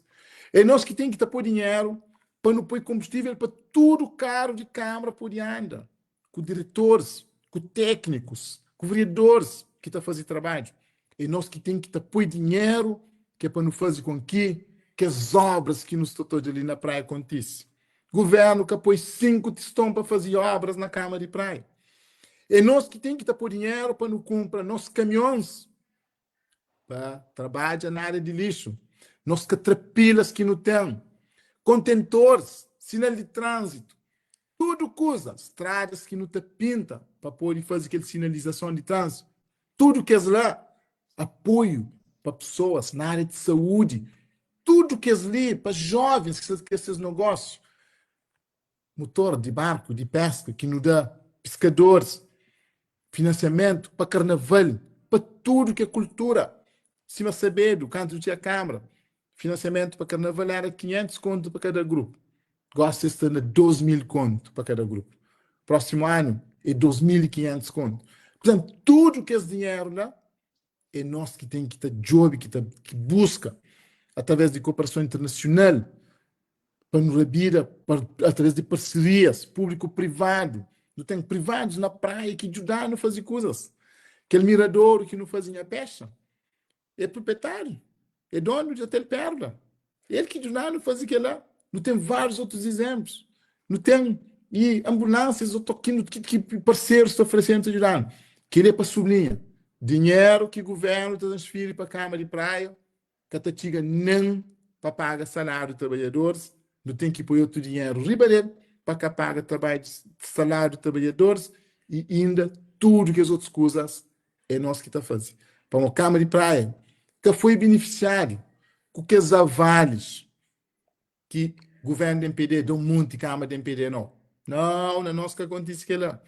É nos ki ten ki ta poi dinheru pa nu poi konbustível pa tudu karu di kamara pode anda, ku diretoris, ku téknikus, ku vereadoris ki ta faze trabadju. É nos ki ten ki ta poi dinheru ki é pa nu faze kon ki kes obras ki nu sta ta odja li na Praia kontise. Guvernu ka poi 5 tiston pa faze obras na kama di Praia. É nos ki ten ki ta poi dinheru pa nu kunpra nos kamions pa trabadja na ária di lixu, nos katrapilas ki nu ten, kontentoris, sinal di tránzitu, tudu kuza, stradas ki nu ta pinta pa pode faze kel sinalizason di tránzitu, tudu kes la, apoiu pa pesoas na ária di saúdi, tudu kes li pa jovens ki sta kre ses nogósiu, mutor di barku di peska ki nu da piskadoris, finansiamentu pa karnaval, pa tudu ki é kultura. Sima sabedu, kantu nu txiga Kamara, finansiamentu pa karnaval era 500 kontu pa kada grupu. Gosi es sta na 2000 kontu pa kada grupu. Prósimu anu é 2500 kontu. Purtantu, tudu kes dinheru la é nos ki ten ki ta djobe, ki ta ki buska através di kooperason internasional pa nu rabida pa, através di parserias públiku-privadu. Nu ten privadus na praia ki djuda-nu faze kuzas. Kel miradoru ki nu faze nha pexa é proprietáriu, é donu di Hotel Pérola. El ki djuda-nu faze kel-la. Nu ten várius otus izenplus. Nu ten i ambulánsias oto ki, ki, ki parserus ta oferese-nu ta djuda-nu. Kel-li é pa sublinha, dinheru ki guvernu ta transfiri pa Kama di Praia ka ta txiga nen pa paga saláriu di trabadjadoris, nu ten ki poi otu dinheru riba del pa ka paga saláriu di trabadjadoris i inda tudu kes otus kuzas é nos ki ta faze. Pamodi Kama di Praia ka foi benefisiadu ku kes avalis ki governo di MPD da un monti kama di MPD no. Não, na nos ka kontise kela.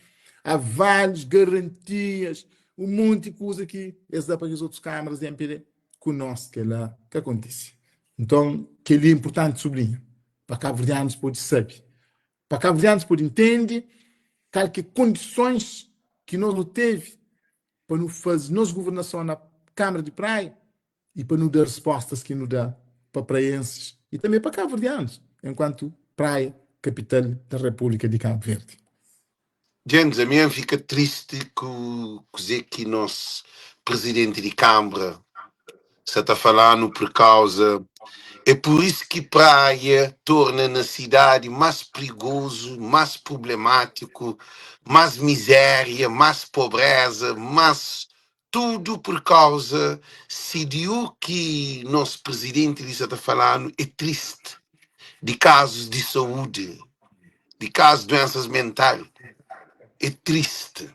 Avalis, garantias, un monti kuza ki es da pa kes otus kamaras di MPD, ku nos kela ka kontise. Nton, keli é inpurtanti sublinha, pa kabuverdianus pode sabe, pa kabuverdianus pode ntende kal ki é kondisons ki nos nu tevi pa nu faze nos governason na Kamara di Praia i pa nu da respostas ki nu da pa praienses i tanbe pa kabuverdianus enkuantu Praia kapital da Repúblika di Kabu Verdi. James, ami N fika tristi ku kuze ki nos Presidenti di Kanbra sa ta fala-nu pur kauza É pur isu ki Praia torna na sidadi más prigozu, más prublemátiku, más mizéria, más pobréza, más tudu pur kauza si di u ki nos Presidenti li sa ta fala-nu é tristi di kazus di saúdi, di kazus duensas mental é tristi.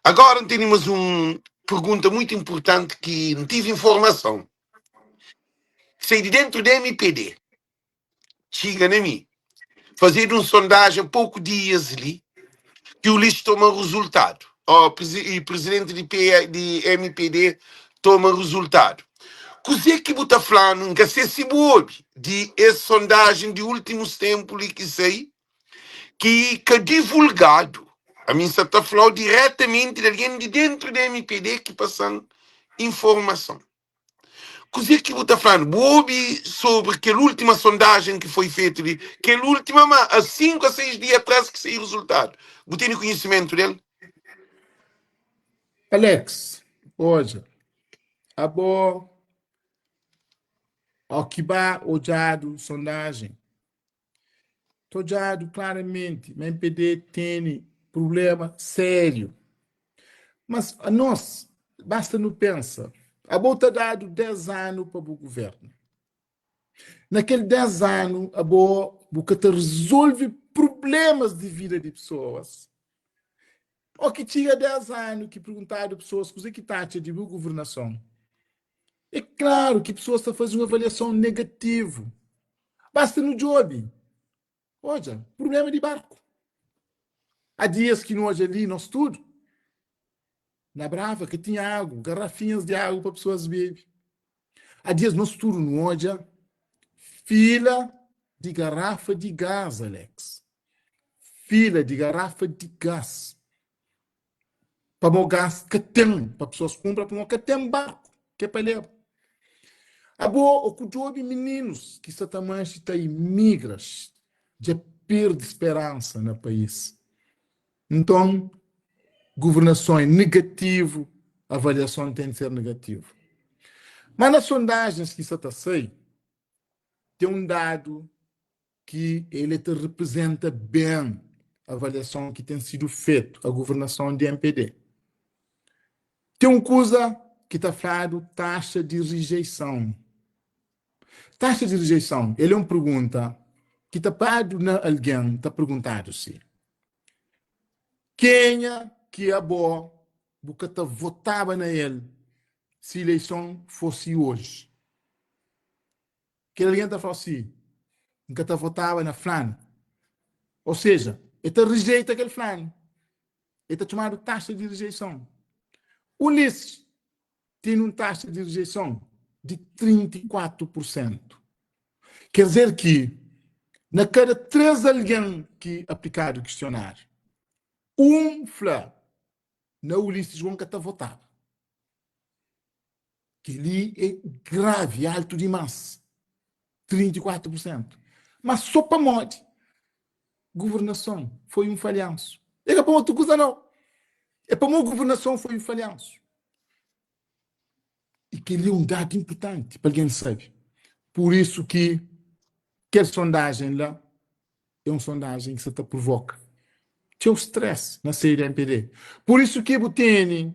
Agora N tene mas un pergunta muitu inpurtanti ki N tive informason sai di dentu di MPD txiga na mi fazedu un sondajen poku dias li ki Ulisses toma rezultadu. Ó, e presidenti di P, di MPD toma rezultadu. Kuzê ki bu ta fla-nu, N ka sê si bu obi, di es sondajen di últimus ténpu li ki sai, ki ka divulgadu. Ami N sa ta fla-u diretamenti di algen di déntu di MPD ki pasa-m informason. Kuzê ki bu ta fla-nu? Bu obi sobri kel última sondajen ki foi fetu li? Kel última ma a 5 a 6 dia atras ki sai rezultadu. Bu tene konhisimentu del? Alex, odja, abo ó ki ba odjadu sondajen, Ta odjadu klaramenti ma mpd tene prublema sériu. Mas anos, basta nu pensa, abo ta dadu 10 anu pa bu guverna. Na kel 10 anu abo bu ka ta rizolve prublemas di vida di pesoas. O ki txiga 10 anu ki perguntadu pesoas kuze ki ta atxa di bu guvernason, É klaru ki pesoas ta faze un avaliason negativu. Basta nu djobe, odja, prubléma di barku. Há dias ki nu odja li, nos tudu, na Brava, ka tinha agu, garrafinhas di agu pa pesoas bebe. Há dias nos tudu nu odja fila di garrafa di gás, Alex. Fila di garrafa di gás. Pamo gás ka ten pa pesoas kunpra, pamo ka ten barku ke pa leba. Abo o ku djobi mininus ki sa ta manxi ta imigra dja pirdi speransa na país. Nton guvernason é negativu, avaliason ten di ser negativu. Ma na sondajens ki sa ta sai, ten un dadu ki el ta reprezenta ben avaliason ki ten sidu fetu a guvernason di MPD. Ten un kuza ki ta fladu taxa di rijeison. Taxa di rijeison, el é un pergunta ki ta padu na algen, ta perguntadu si, kenha ki abo bu ka ta votaba na el si ileison fosi oji? Kel algen ta fla si, N ka ta votaba na flanu. Ou seja, el ta rejeita kel flanu. El ta txomadu taxa di rejeison. Ulisses tene un taxa di rejeison di 34 pur sentu. Ker dizer ki na kada 3 algen ki aplikadu kistionáriu, un fla na Ulisses João ka ta votaba. Kel-li é gravi, altu dimás, 34 pur sentu. Má sô pamodi governason foi un falhansu. É ka pa otu kuza nau. É pamodi governason foi un falhansu. I kel-li é un dadu inportanti pa algen sabe. Pur isu ki kel sondajen la é un sondajen ki sa ta provoka txeu stress na seio di MPD. Pur isu ki bu tene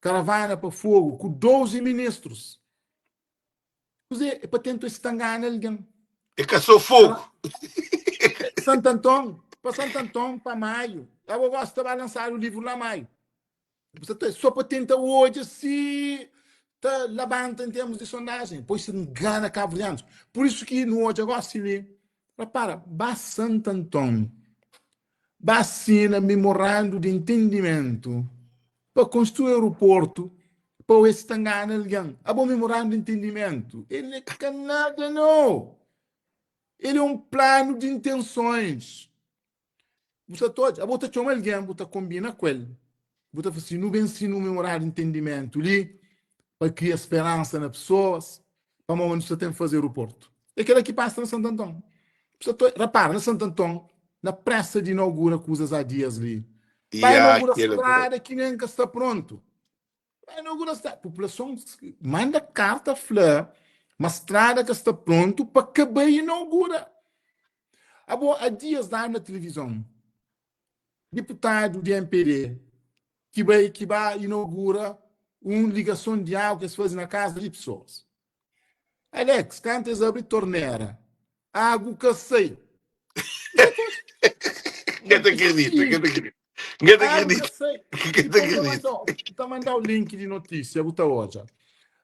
Karavana pa Fogu ku 12 ministrus. Kuzê? É pa tenta es ta ngana algen. É ka sô Fogu. Santo Anton, pa Santo Anton, pa Maio. Abo gosta ta ba lansadu livru la Maio. Só pa tenta odja si ta labanta em termos de sondagem. Pois se ngana cabo-verdianos. Por isso ki nu odja gosi li. Repara, ba Santo Anton, ba sina memorando de entendimento pa konstrui aeroportu pa oe si ta ngana algen. Abo memorando de entendimento, el é ka nada no. El é um plano de intensões. Bu sa ta odja, abo ta txoma algen, bu ta konbina ku el, bu ta fla si, nu ben sina un memorando de entendimentu li pa kria speransa na pesoas, pamodi nu sta ten faze aeroportu. É kela ki pasa na Santo Anton. Bu sa ta rapara, na Santo Anton, na presa di inaugura kuzas há dias li, pa inaugura strada ki nen ka sta prontu. Pa inaugura strada, populason manda karta fla ma strada ka sta prontu pa ka bai inaugura. Abo, há dias dadu na tilivizon, diputadu di MPD ki bai ki ba inaugura un ligason di agu ki es faze na kaza di pesoas. Alex, kantu es abri tornera, agu ka sai. Nka ta akredita, nka ta akredita. Nka ta Agu ka akredita. sai. Nka ta akredita. Ta mandau link di notísia, bu ta odja.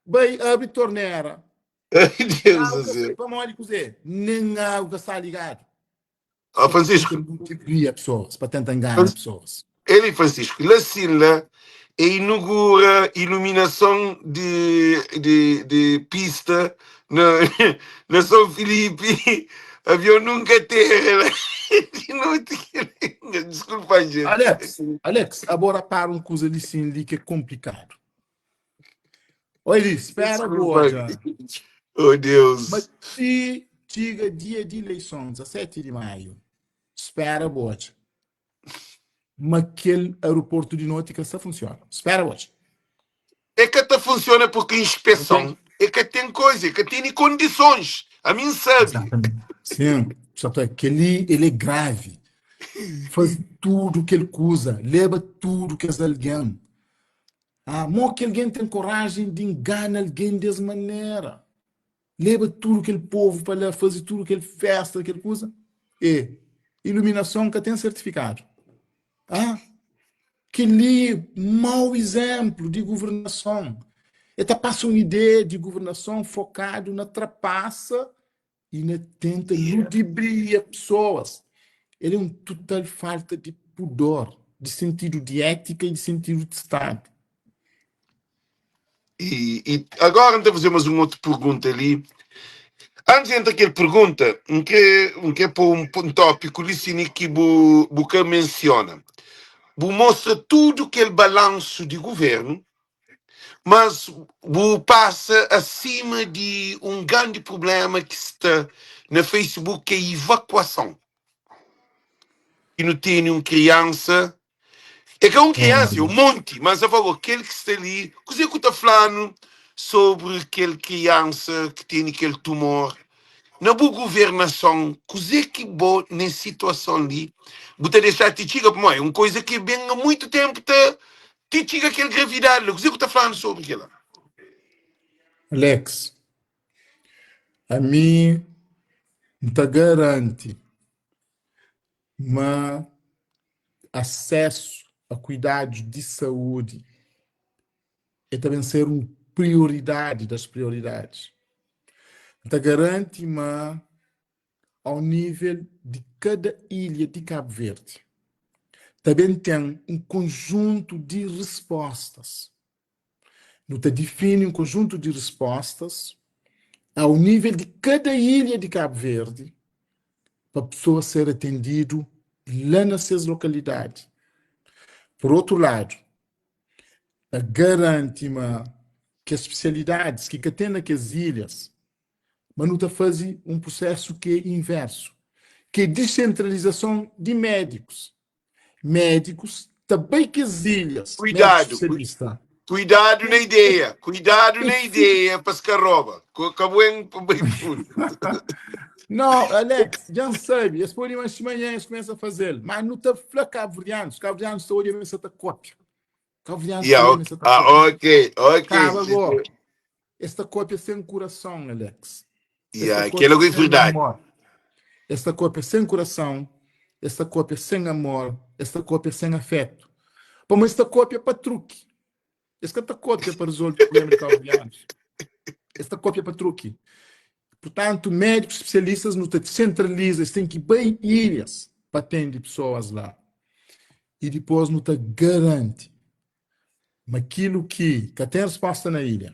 Bai abri tornera, Ai, Deus agu do ka sai. céu. Pamodi kuzê? Nen agu ka sta ligadu. Ó, Francisco, Multiplia pessoas, pa tenta engana pessoas. Eli Francisco, la sin la e inugura iluminason di di di pista na na São Filipe, avion nunka aterra la di noti. Desculpa gente. Alex, Alex, abo rapara un kuza li sin li ki é konplikadu. Oi li, spera bu Desculpa. odja. Oh Ma Deus. ti txiga dia di ileison, 17 di maiu, spera bu odja. Ma kel aeroportu di noti ka sta funsiona. Spera odja. E ka ta funsiona porque inspeson e ka ten koisa, e ka tene kondisons. Ami N sabe. Exatamente. Sim, só que kel-li ele é grave. Faz tudo kel kuza, leba tudo kes algen. Ah, mo ki algen ten korajen di ngana algen des manera? Leba tudu kel povu pa la, faze tudu kel festa, kel kuza. E iluminason ka ten sertifikadu. Ah, kel-li mau izénplu di governason. E ta pasa un ideia di governason fokadu na trapasa i na tenta ludibria pesoas. El é un total falta di pudor, di sentidu di étika i di sentidu di Stadu. E, e agora N ta faze mais un otu pergunta li. Antis di entra kel pergunta, N kre, N kre pô un, un tópiku li sini ki bu, bu ka mensiona. Bu mostra tudu kel balansu di governu, mas bu pasa asima di un grandi prublema ki sta na Facebook, ki é ivakuason. Ki nu tene un kriansa, é ka un kriansa, é un monti, mas a favor, kel ki sta li, kuzê ku ta fla-nu sobri kel kriansa ki tene kel tumor? Na bu guvernason, kuzê ki bo nes situason li bu ta dexa ti txiga? Pamodi é un koza ki ben a muitu tenpu ta Ti txiga kel gravidadi la, kuzê ku ta fla-nu sobri kel-la? Alex, ami N ta garanti ma asesu a kuidadus di saúdi e ta ben ser un prioridadi das prioridadis. N ta garanti ma ao nível di kada ilha di Kabu Verdi, ta ben ten un konjuntu di rispostas. Nu ta difini un konjuntu di rispostas ao nível di kada ilha di Kabu Verdi pa pesoas ser atendidu la na ses lokalidadi. Por outro ladu, ta garanti ma kes spesialidadis ki ka ten na kes ilhas, ma nu ta faze un prusésu ki é inversu, ki é disentralizason di médikus. Médikus ta bai kes ilhas, médikus Kuidadu, spesialista. kuidadu na ideia, kuidadu na ideia pa es ka roba. Ka bu en pa bai fundu. Não, Alex, dja N sabe, es pode manxe manhã es kumesa faze-l, mas nu ta fla kabuverdianus, kabuverdianus ta odja ma es sa ta kópia. Kabuverdianus ta Yeah, odja ma ok, es sa ta ah, kópia. ok, ok. Kaba go. Es ta kópia sen kurason, Alex. Es ta Yeah, kel-la kópia é sen verdadi. amor. Es ta kópia sen kurason, es ta kópia sen amor, es ta kópia sen afetu. Pamodi es ta kópia pa truki. Es ka ta kópia pa rezolve prubléma di kabuverdianus. Es ta kópia pa truki. Purtantu, médikus spesialistas nu ta sentraliza, es ten ki bai ilhas pa atende pesoas la. I dipôs nu ta garanti ma kilu ki ka ten resposta na ilha,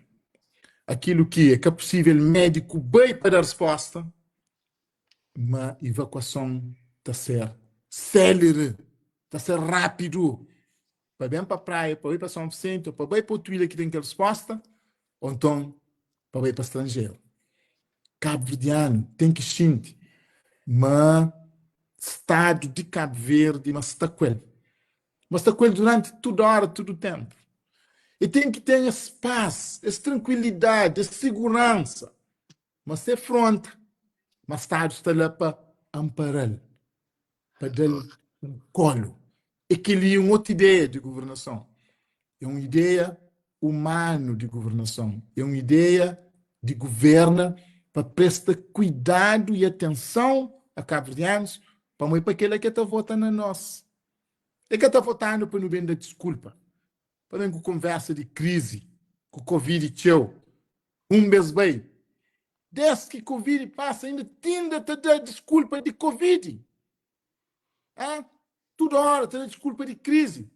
akilu ki é ka pusível médiku bai pa da resposta, ma ivakuason ta ser sélere, ta ser rápidu pa ben pa praia, pa bai pa São Vicente, ou pa bai pa otu ilha ki ten kel resposta, ou nton pa bai pa stranjeru. Kabuverdianu ten ki xinti ma Stadu di Kabu Verdi ma sta ku el. Ma sta ku el duranti tudu óra, tudu ténpu. E ten ki ten es pas, es trankuilidadi, es siguransa ma se fronta, ma Stadu sta la pa anpara-l, pa da-l un kólu. É kel-li un otu ideia di guvernason. É un ideia umanu di guvernason. É un ideia di guverna pa presta kuidadu i atenson a kabuverdianus, pamodi pa kel-la ki el ta vota na nos. El ka ta vota-nu pa nu ben da diskulpa, pa ben ku konversa di krizi, ku Covid txeu. Un bes bai. Des ki Covid pasa inda tinda ta da diskulpa di Covid. Hã? Tudu óra ta da diskulpa di krizi.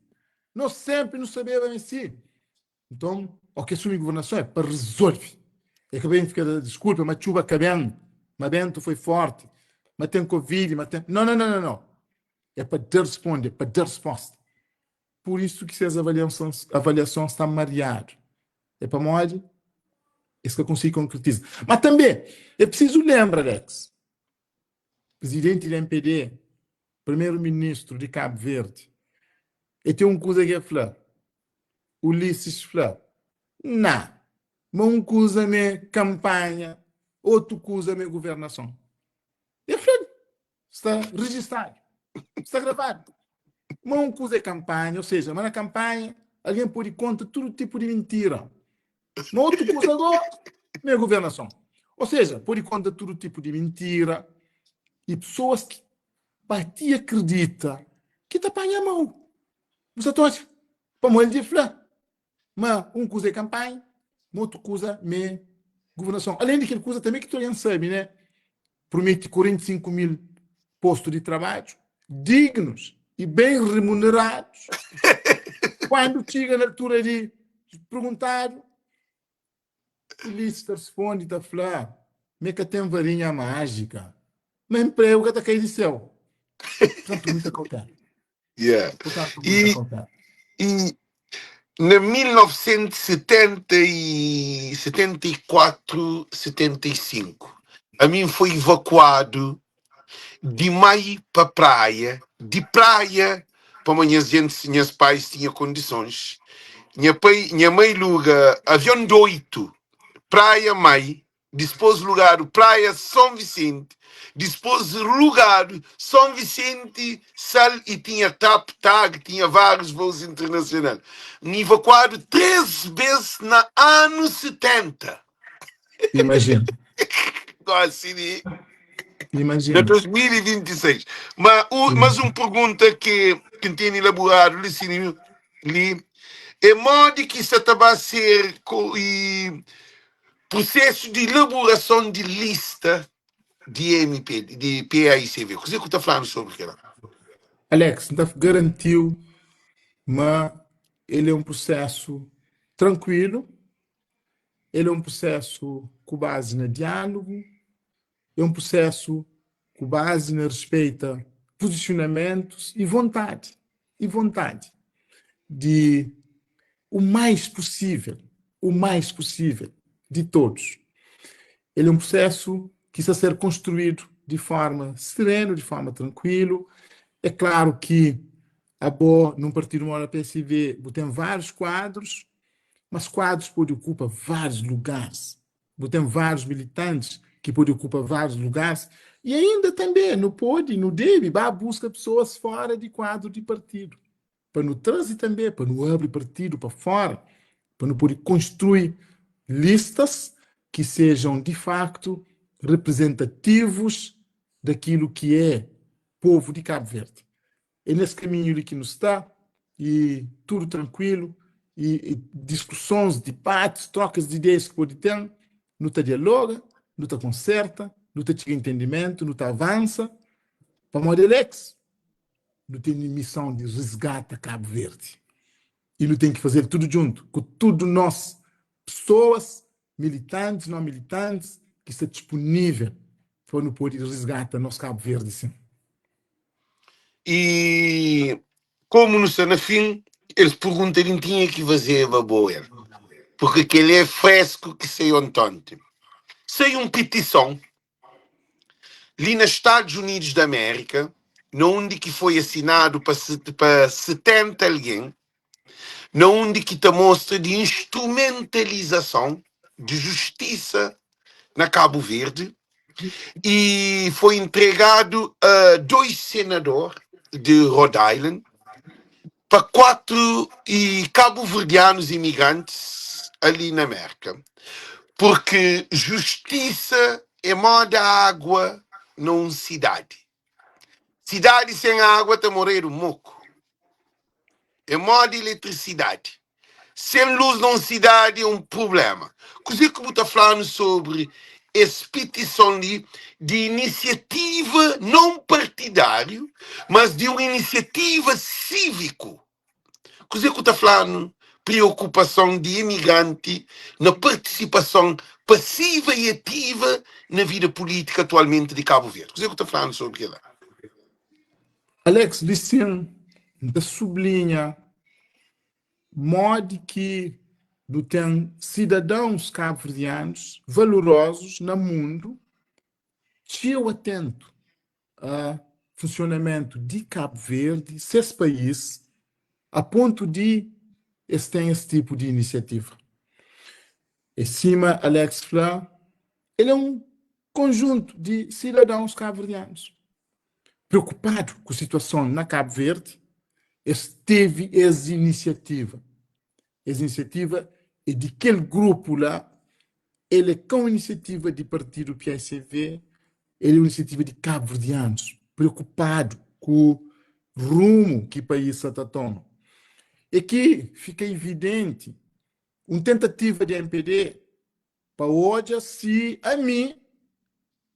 Nos sénpri nu sabeba ma é si. Nton, óki asumi guvernason é pa rezolve. É ka ben fika da diskulpa ma txuba ka ben, ma bentu foi forti, ma ten covid, ma ten. Nau, nau, nau, nau. É pa da responde, é pa da resposta. Pur isu ki ses avaliason, avaliason sta mariadu. É pamodi es ka konsigi konkretiza. Ma tanbe é prisizu lenbra, Alex, Prizidenti di MPD, Primeru Ministru di Kabu Verdi, e ten un kuza ki e fla, Ulisses fla, Ná, ma un kuza m'é kanpanha, otu kuza m'é guvernason. E fla-l, sta rijistadu, sta gravadu. Ma un kuza é kanpanha, ou seja, ma na kanpanha algen pode konta tudu tipu di mintira. Ma otu kuza go m'é guvernason. Ou seja, pode konta tudu tipu di mintira i pesoas ki ba ti akredita ki ta panha mau. Bu sta ta odja? Pamodi el dja fla ma un kuza é kanpanha, ma otu kuza m'é guvernason. Alén di kel kuza tanbê ki tudu algen sabe, né? Promete 45 mil postu di trabadju dignus i ben remuneradus. Kuandu txiga na altura di perguntadu, Ulisses ta responde ta fla ma e ka ten varinha májika, ma enpregu ka ta kai di séu. Purtantu, muita kautela. Yeah. Purtantu, muita E, kautela. e na 1974, 75, a mim foi evacuado di Mai pa Praia, di Praia pamo nhas gentis, nhas pais tinha kondisons, nha pai, nha mai luga avion di 8, Praia Mai, dispos lugadu Praia Son Visenti, dispos lugadu Son Visenti Sal i tinha tap, tag, tinha várius vôus internasional. N ivakuadu 3 bês na anu 70. Imajina. Gosi di na Imajina. 2026. Ma u, mas un pergunta ki ki N tene elaboradu li sin li é modi ki sa ta ba ser ko i prusesu di elaborason di lista di MP di PAICV. Kuzê ku ta flanu sobri kela? Alex, N ta garanti-u ma el é un prusesu trankuilu, El é un prusésu ku bazi na diálugu, é un prusésu ku bazi na respeita puzisionamentus i vontadi, i vontadi di u mais pusível, u mais pusível di todos. El é un prusésu ki sta ser konstruídu di forma serenu, di forma trankuilu. É klaru ki abo, nun partidu moda PSV, bu ten várius kuadrus, Mas kuadrus pode okupa várius lugaris. Bu ten várius militantis ki pode okupa várius lugaris i ainda tanbe nu pode, nu debe ba buska pesoas fora di kuadru di partidu pa nu traze tanbe, pa nu abri partidu pa fora, pa nu pode konstrui listas ki sejam di faktu reprezentativus dakilu ki é povu di Kabu Verdi. É nes kaminhu li ki nu sta i tudu trankuilu i diskusons, dibatis, trokas di ideias ki pode ten, nu ta dialoga, nu ta konserta, nu ta txiga intendimentu, nu ta avansa, pamodi Alex, nu tene mison di risgata Kabu Verdi i nu ten ki fazel tudu djuntu ku tudu nos pesoas, militantis, non militantis, ki sta dispunivel pa nu pode risgata nos Kabu Verdi sin. I komu nu sta na fin, el pergunta li, N tinha ki fazeba bo el, purki kel-li é fresku ki sai ontonti. Sai un pitison li na Stadus Unidus di Amérika, na undi ki foi asinadu pa pa 70 algen, na undi ki ta mostra di instrumentalizason di justisa na Kabu Verdi e foi entregadu a 2 senador di Rhode Island pa 4 e kabuverdianus imigrantis ali na Merka, purki justisa é moda água na un sidadi. Sidadi sen água ta moredu moku. É moda eletrisidadi. Sen lus na un sidadi é un prubléma. Kuzê ki bu ta fla-nu sobri es pitison li di inisiativa non partidáriu, mas di un inisiativa síviku. Kuzê ku ta fla-nu priokupason di imigranti na partisipason pasiva i ativa na vida pulítika atualmenti di Kabu Verdi? Kuzê ku ta fla-nu sobri kel-la? Alex, Li sin, N ta sublinha modi ki nu ten sidadãus kabuverdianus valorozus na mundu txeu atentu a funsionamentu di Kabu Verdi, ses país, a pontu di es ten es tipu di inisiativa. É sima Alex fla, el é un konjuntu di sidadãus kabuverdianus preokupadu ku situason na Kabu Verdi, es tevi es inisiativa. Es inisiativa é di kel grupu la, el é ka un inisiativa di partidu PICV, El é un inisiativa di kabuverdianus preokupadu ku rumu ki país sa ta toma. É ki fika ividenti un tentativa di mpd pa odja si ami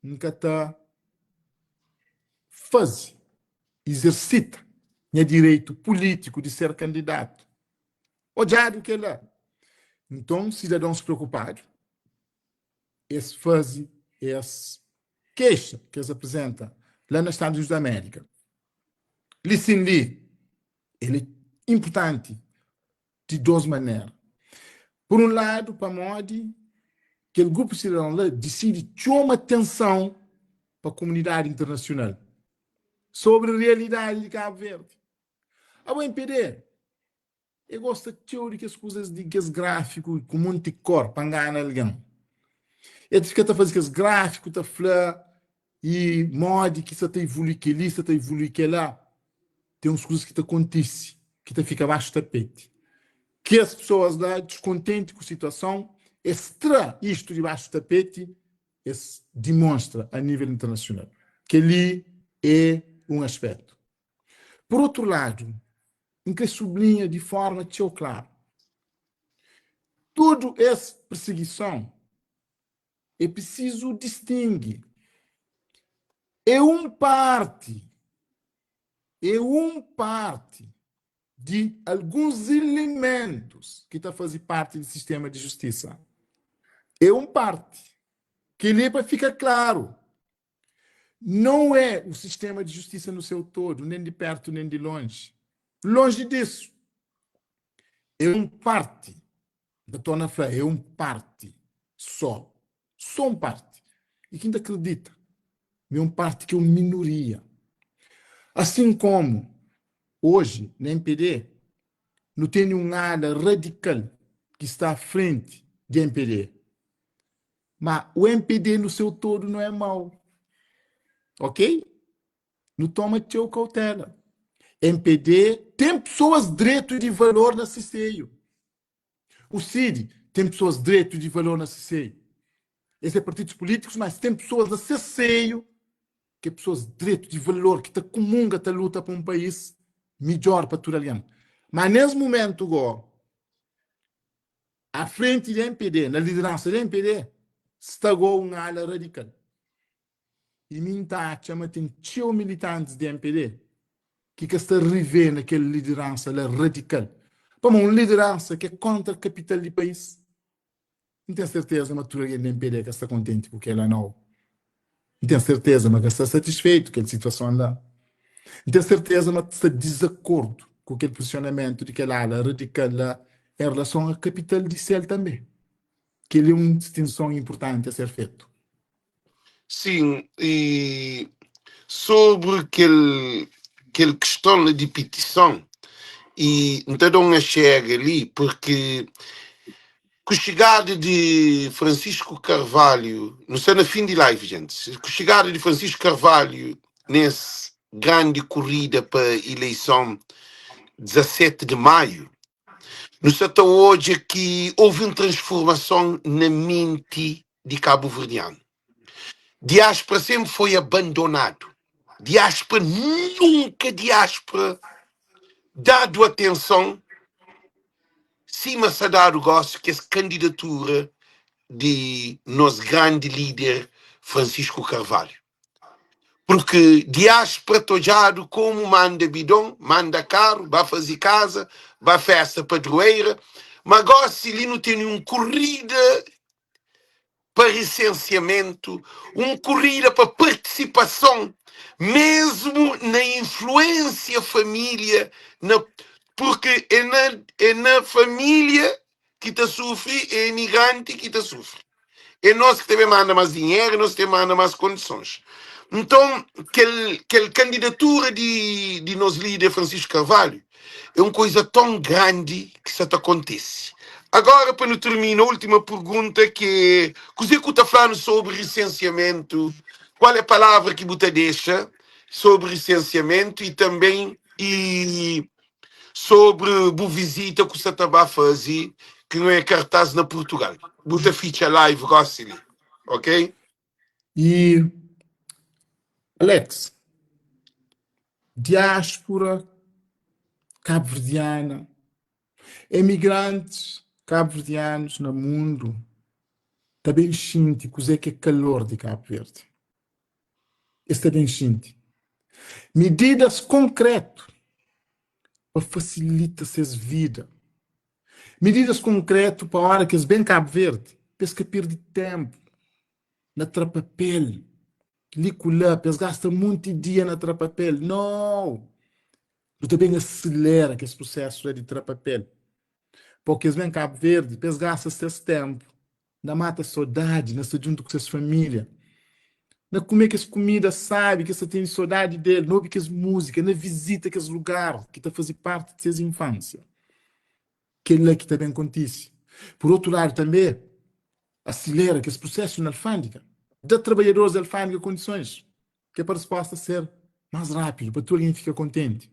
N ka ta faze, izersita nha direitu pulítiku di ser kandidatu. Odjadu kel-la, nton sidadons preokupadu es faze es kexa ki es aprizenta la na Stadus Unidus di Amérika. Li sin li, el é inpurtanti di dos manera. Pur un ladu, pamodi kel grupu sidadon la disidi txoma atenson pa komunidadi internasional sobri realidadi di Kabu Verdi. Abo NPD, E gosta txeu di kes kuzas di kes gráfiku ku monti kor pa ngana algen. E ta fika ta faze kes gráfiku ta fla i modi ki sa ta ivului kel-li, sa ta ivului kel-la. Ten uns kuzas ki ta kontise ki ta fika baxu tapeti. Kes pesoas la diskontenti ku situason, es tra istu di baxu tapeti, es dimonstra a nível internasional. Kel-li é un aspétu. Pur otu ladu, N kre sublinha di forma txeu klaru, tudu es pirsigison é prisizu distingi, é un parti, é un parti di alguns ilimentus ki ta faze parti di sistema di justisa. É un parti. Kel-li é pa fika klaru. Não é o sistema de justiça no seu todo, nem de perto nem de longe. Longe disso. É um parte. Da torna fla, é um parte só. Só um parte. E quem acredita? É um parte que é uma minoria. Assim como hoje, na MPD, não tem um ala radical que está à frente de MPD. Ma o mpd no seu todo não é mau. Ok? Nu toma txeu kautela. Mpd tem pessoas dretu di valor na si seio. O CID tem pessoas dretu di valor na si seio. Es é partidos políticos, mas tem pessoas na ses seio que é pessoas dretu di valor ki ta kumunga ta luta pa um país midjor pa tudu algen. Mas nes momento go À frenti di mpd, na lideransa di mpd, sta go un ala radikal. I mi N ta atxa ma ten txeu militantis di mpd ki ka sta rivê na kel lideransa la radikal. Pamó un lideransa ki é kontra kapital di país, N ten serteza ma tudu algen di mpd ka sta kontenti ku kel-la nau. N ten serteza ma ka sta satisfeitu kel situason la. N ten serteza ma sta dizakordu ku kel puzisionamentu di kel ala radikal la en relason a kapital di sel tanbe. Kel-li é un distinson inpurtanti a ser fetu. Sin, i sobri kel kel kiston la di pitison, i N ta da un axega li, purki ku xigada di Francisco Carvalho, nu sta na fin di live, gentis, ku xigada di Francisco Carvalho nes grandi kurida pa ileison 17 di Maiu, nu sta ta odja ki houve un transformason na menti di kabuverdianu. Diáspora senpri foi abandonadu. Diáspora nunka diáspora dadu atenson sima sta dadu gosi kes kandidatura. di nos grandi líder Francisco Carvalho. Porque diáspora ta odjadu komu manda bidon, manda karu, ba faze kaza, ba festa padroeira, ma gosi li nu tene un korrida pa resensiamentu, un korrida pa partisipason, mesmu na influensia família, na porque é na é na família ki ta sufri, é imigranti ki ta sufri. É nos ki ta ben manda más dinheru, é nos ki ta ben manda más kondisons. Nton, kel, kel kandidatura di, di nos líder Francisco Carvalho é un koisa ton grandi ki sa ta kontise. Agora, pa nu termina, última pergunta ki é, kuzê ku ta fla-nu sobri resensiamentu? Kual é palavra ki bu ta dexa sobri resensiamentu i tanben i sobri bu vizita ku sa ta ba faze ki nu é kartaz na Purtugal. Bu ta fitxa live gosi li, ok? E Alex, diáspora kabuverdiana, emigrantis kabuverdianus na mundu ta ben xinti kuzê ki é kalor di Kabu Verdi. Es ta ben xinti mididas konkretu pa fasilita ses vida, mididas konkretu pa ora ki es ben Kabu Verdi pa es ka pirdi tenpu na tra papel li ku la, pa es gasta munti dia na tra papel. Nau! Nu ta ben aselera kes prusesu la di tra papel pa ki es ben Kabu Verdi pa es gasta ses tenpu na mata sodadi, na sta djuntu ku ses família, na kume kes kumida sábi ki es ta tene sodadi del, na obi kes múzika, na vizita kes lugar ki ta faze párti di ses infánsia. Kel-la ki ta ben kontise. Pur otu ladu, tanbê, asilera kes prusésu na alfândega, da trabadjadoris di alfândega kondisons ki é pa respósta ser más rápidu, pa tudu algen fika kontenti.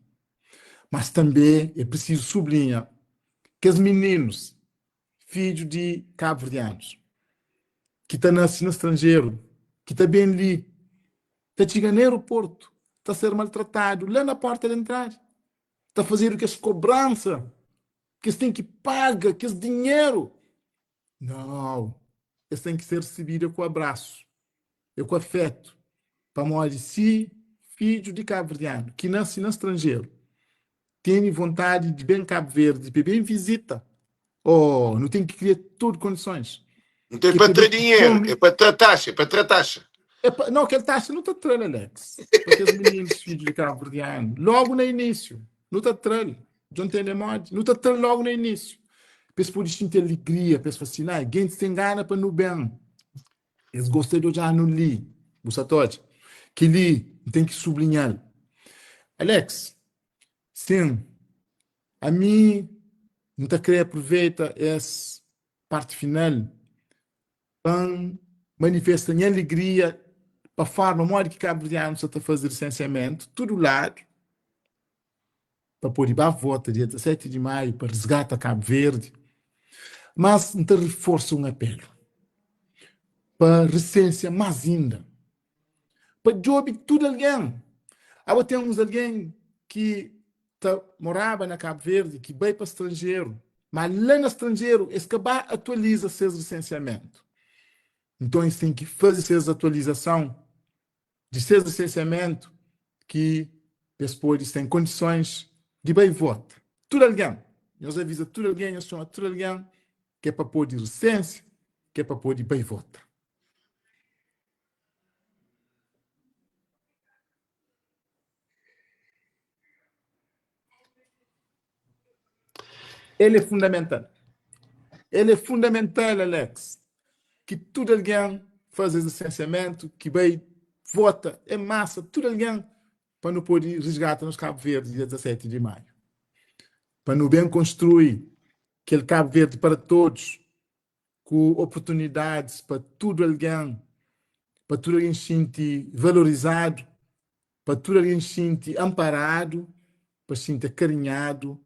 Mas tanbê é prisizu sublinha kes mininus fidju di kabuverdianus ki ta nase na stranjeru, ki ta ben li, ta txiga na aeroportu, ta ser maltratadu la na porta di entrada, ta fazedu kes kobransa ki es ten ki paga kes dinheru. Nau, es ten ki ser risibidu ku abrasu e ku afetu, pamodi si fidju di kabuverdianu ki nase na stranjeru tene vontadi di ben Kabu Verdi pa ben vizita, oh, nu ten ki kria tudu kondisons. Nton é pa tra dinheru, é pa tra taxa, é pa tra taxa. É pa, não, kel taxa nu ta tra-l, Alex, pa kes mininus fidju di kabuverdianu, logu na inísiu, nu ta tra-l, dja ntende modi? Nu ta tra-l logu na inísiu, pa es pode xinti alegria, pa es fla si, nah, gentis ten gana pa nu ben, Es gosta di odja-nu li. Bu sa ta odja? Kel-li N ten ki sublinha-l. Alex, Sin, ami N ta krê apruveita es parti final pa N manifesta nha alegria pa forma modi ki kabuverdianus sa ta faze risensiamentu tudu ladu. pa pode ba vota dia 17 di maiu pa resgata Kabu Verdi, mas N ta riforsa un apelu pa risensia más inda, pa djobe tudu algen. Abo ten uns algen ki ta moraba na Kabu Verdi ki bai pa stranjeru, ma la na stranjeru es ka ba atualiza ses risensiamentu. Nton es ten ki faze ses atualizason di ses lisensiamentu ki pa es pode sta en kondisons di bai vota. Tudu algen, nhos aviza tudu algen, nhos txoma tudu algen ki é pa pode lisensia, ki é pa pode bai vota. El é fundamental. El é fundamental, Alex, ki tudu algen faze es lisensiamentu, ki bai vota en masa, tudu algen, pa nu pode risgata nos Kabu Verdi dia 17 di maiu. Pa nu ben konstrui kel Kabu Verdi para todos, ku oportunidadis pa tudu algen, pa tudu algen xinti valorizadu, pa tudu algen xinti anparadu, pa xinti akarinhadu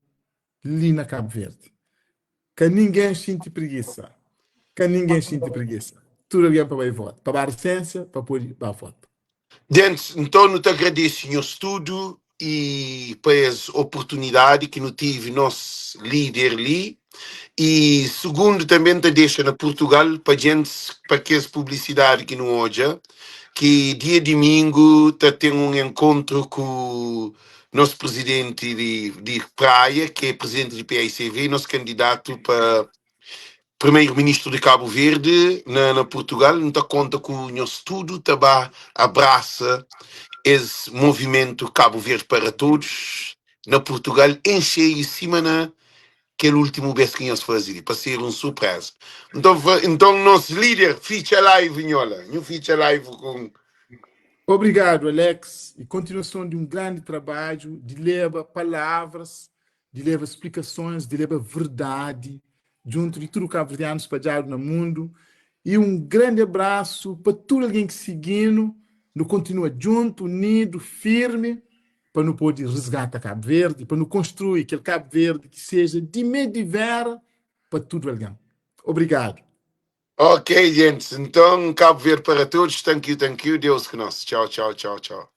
li na Kabu Verdi. Ka ningen xinti prigisa, ka ningen xinti prigisa. Tudu algen pa bai vota, pa ba risensia pa pode ba vota. Gentis, nton nu ta agradese nhos tudu i pa es oportunidadi ki nu tive nos líder li. E sugundu tanbe N ta dexa na Purtugal pa djentis pa kes publisidadi ki nu odja ki dia dimingu ta ten un enkontru ku nos prizidenti di di Praia ki é prizidenti di PAICV nos kandidatu pa primeiro ministru di Kabu Verdi na na Purtugal. N ta konta ku nhos tudu ta ba abrasa es movimentu Kabu Verdi para Todos na Purtugal en xeiu sima na kel últimu bês ki nhos faze li pa ser un surpresa. Nton, nton nos líder fitxa live nho la, nhu fitxa live ku. Obrigadu Alex e kontinuason di un grandi trabadju di leba palavras, di leba splikasons, di leba verdadi djuntu di tudu kabuverdianu spadjadu na mundu e un grandi abrasu pa tudu algen ki siginu, nu kontinua djuntu, unidu, firmi pa nu pode resgata Kabu Verdi, pa nu konstrui kel Kabu Verdi ki seja di me di vera pa tudu algen. Obrigadu. Ok, gentis, nton Kabu Verdi para todos, thank you, thank you, Deus ku nos. Tchau, tchau, tchau, tchau.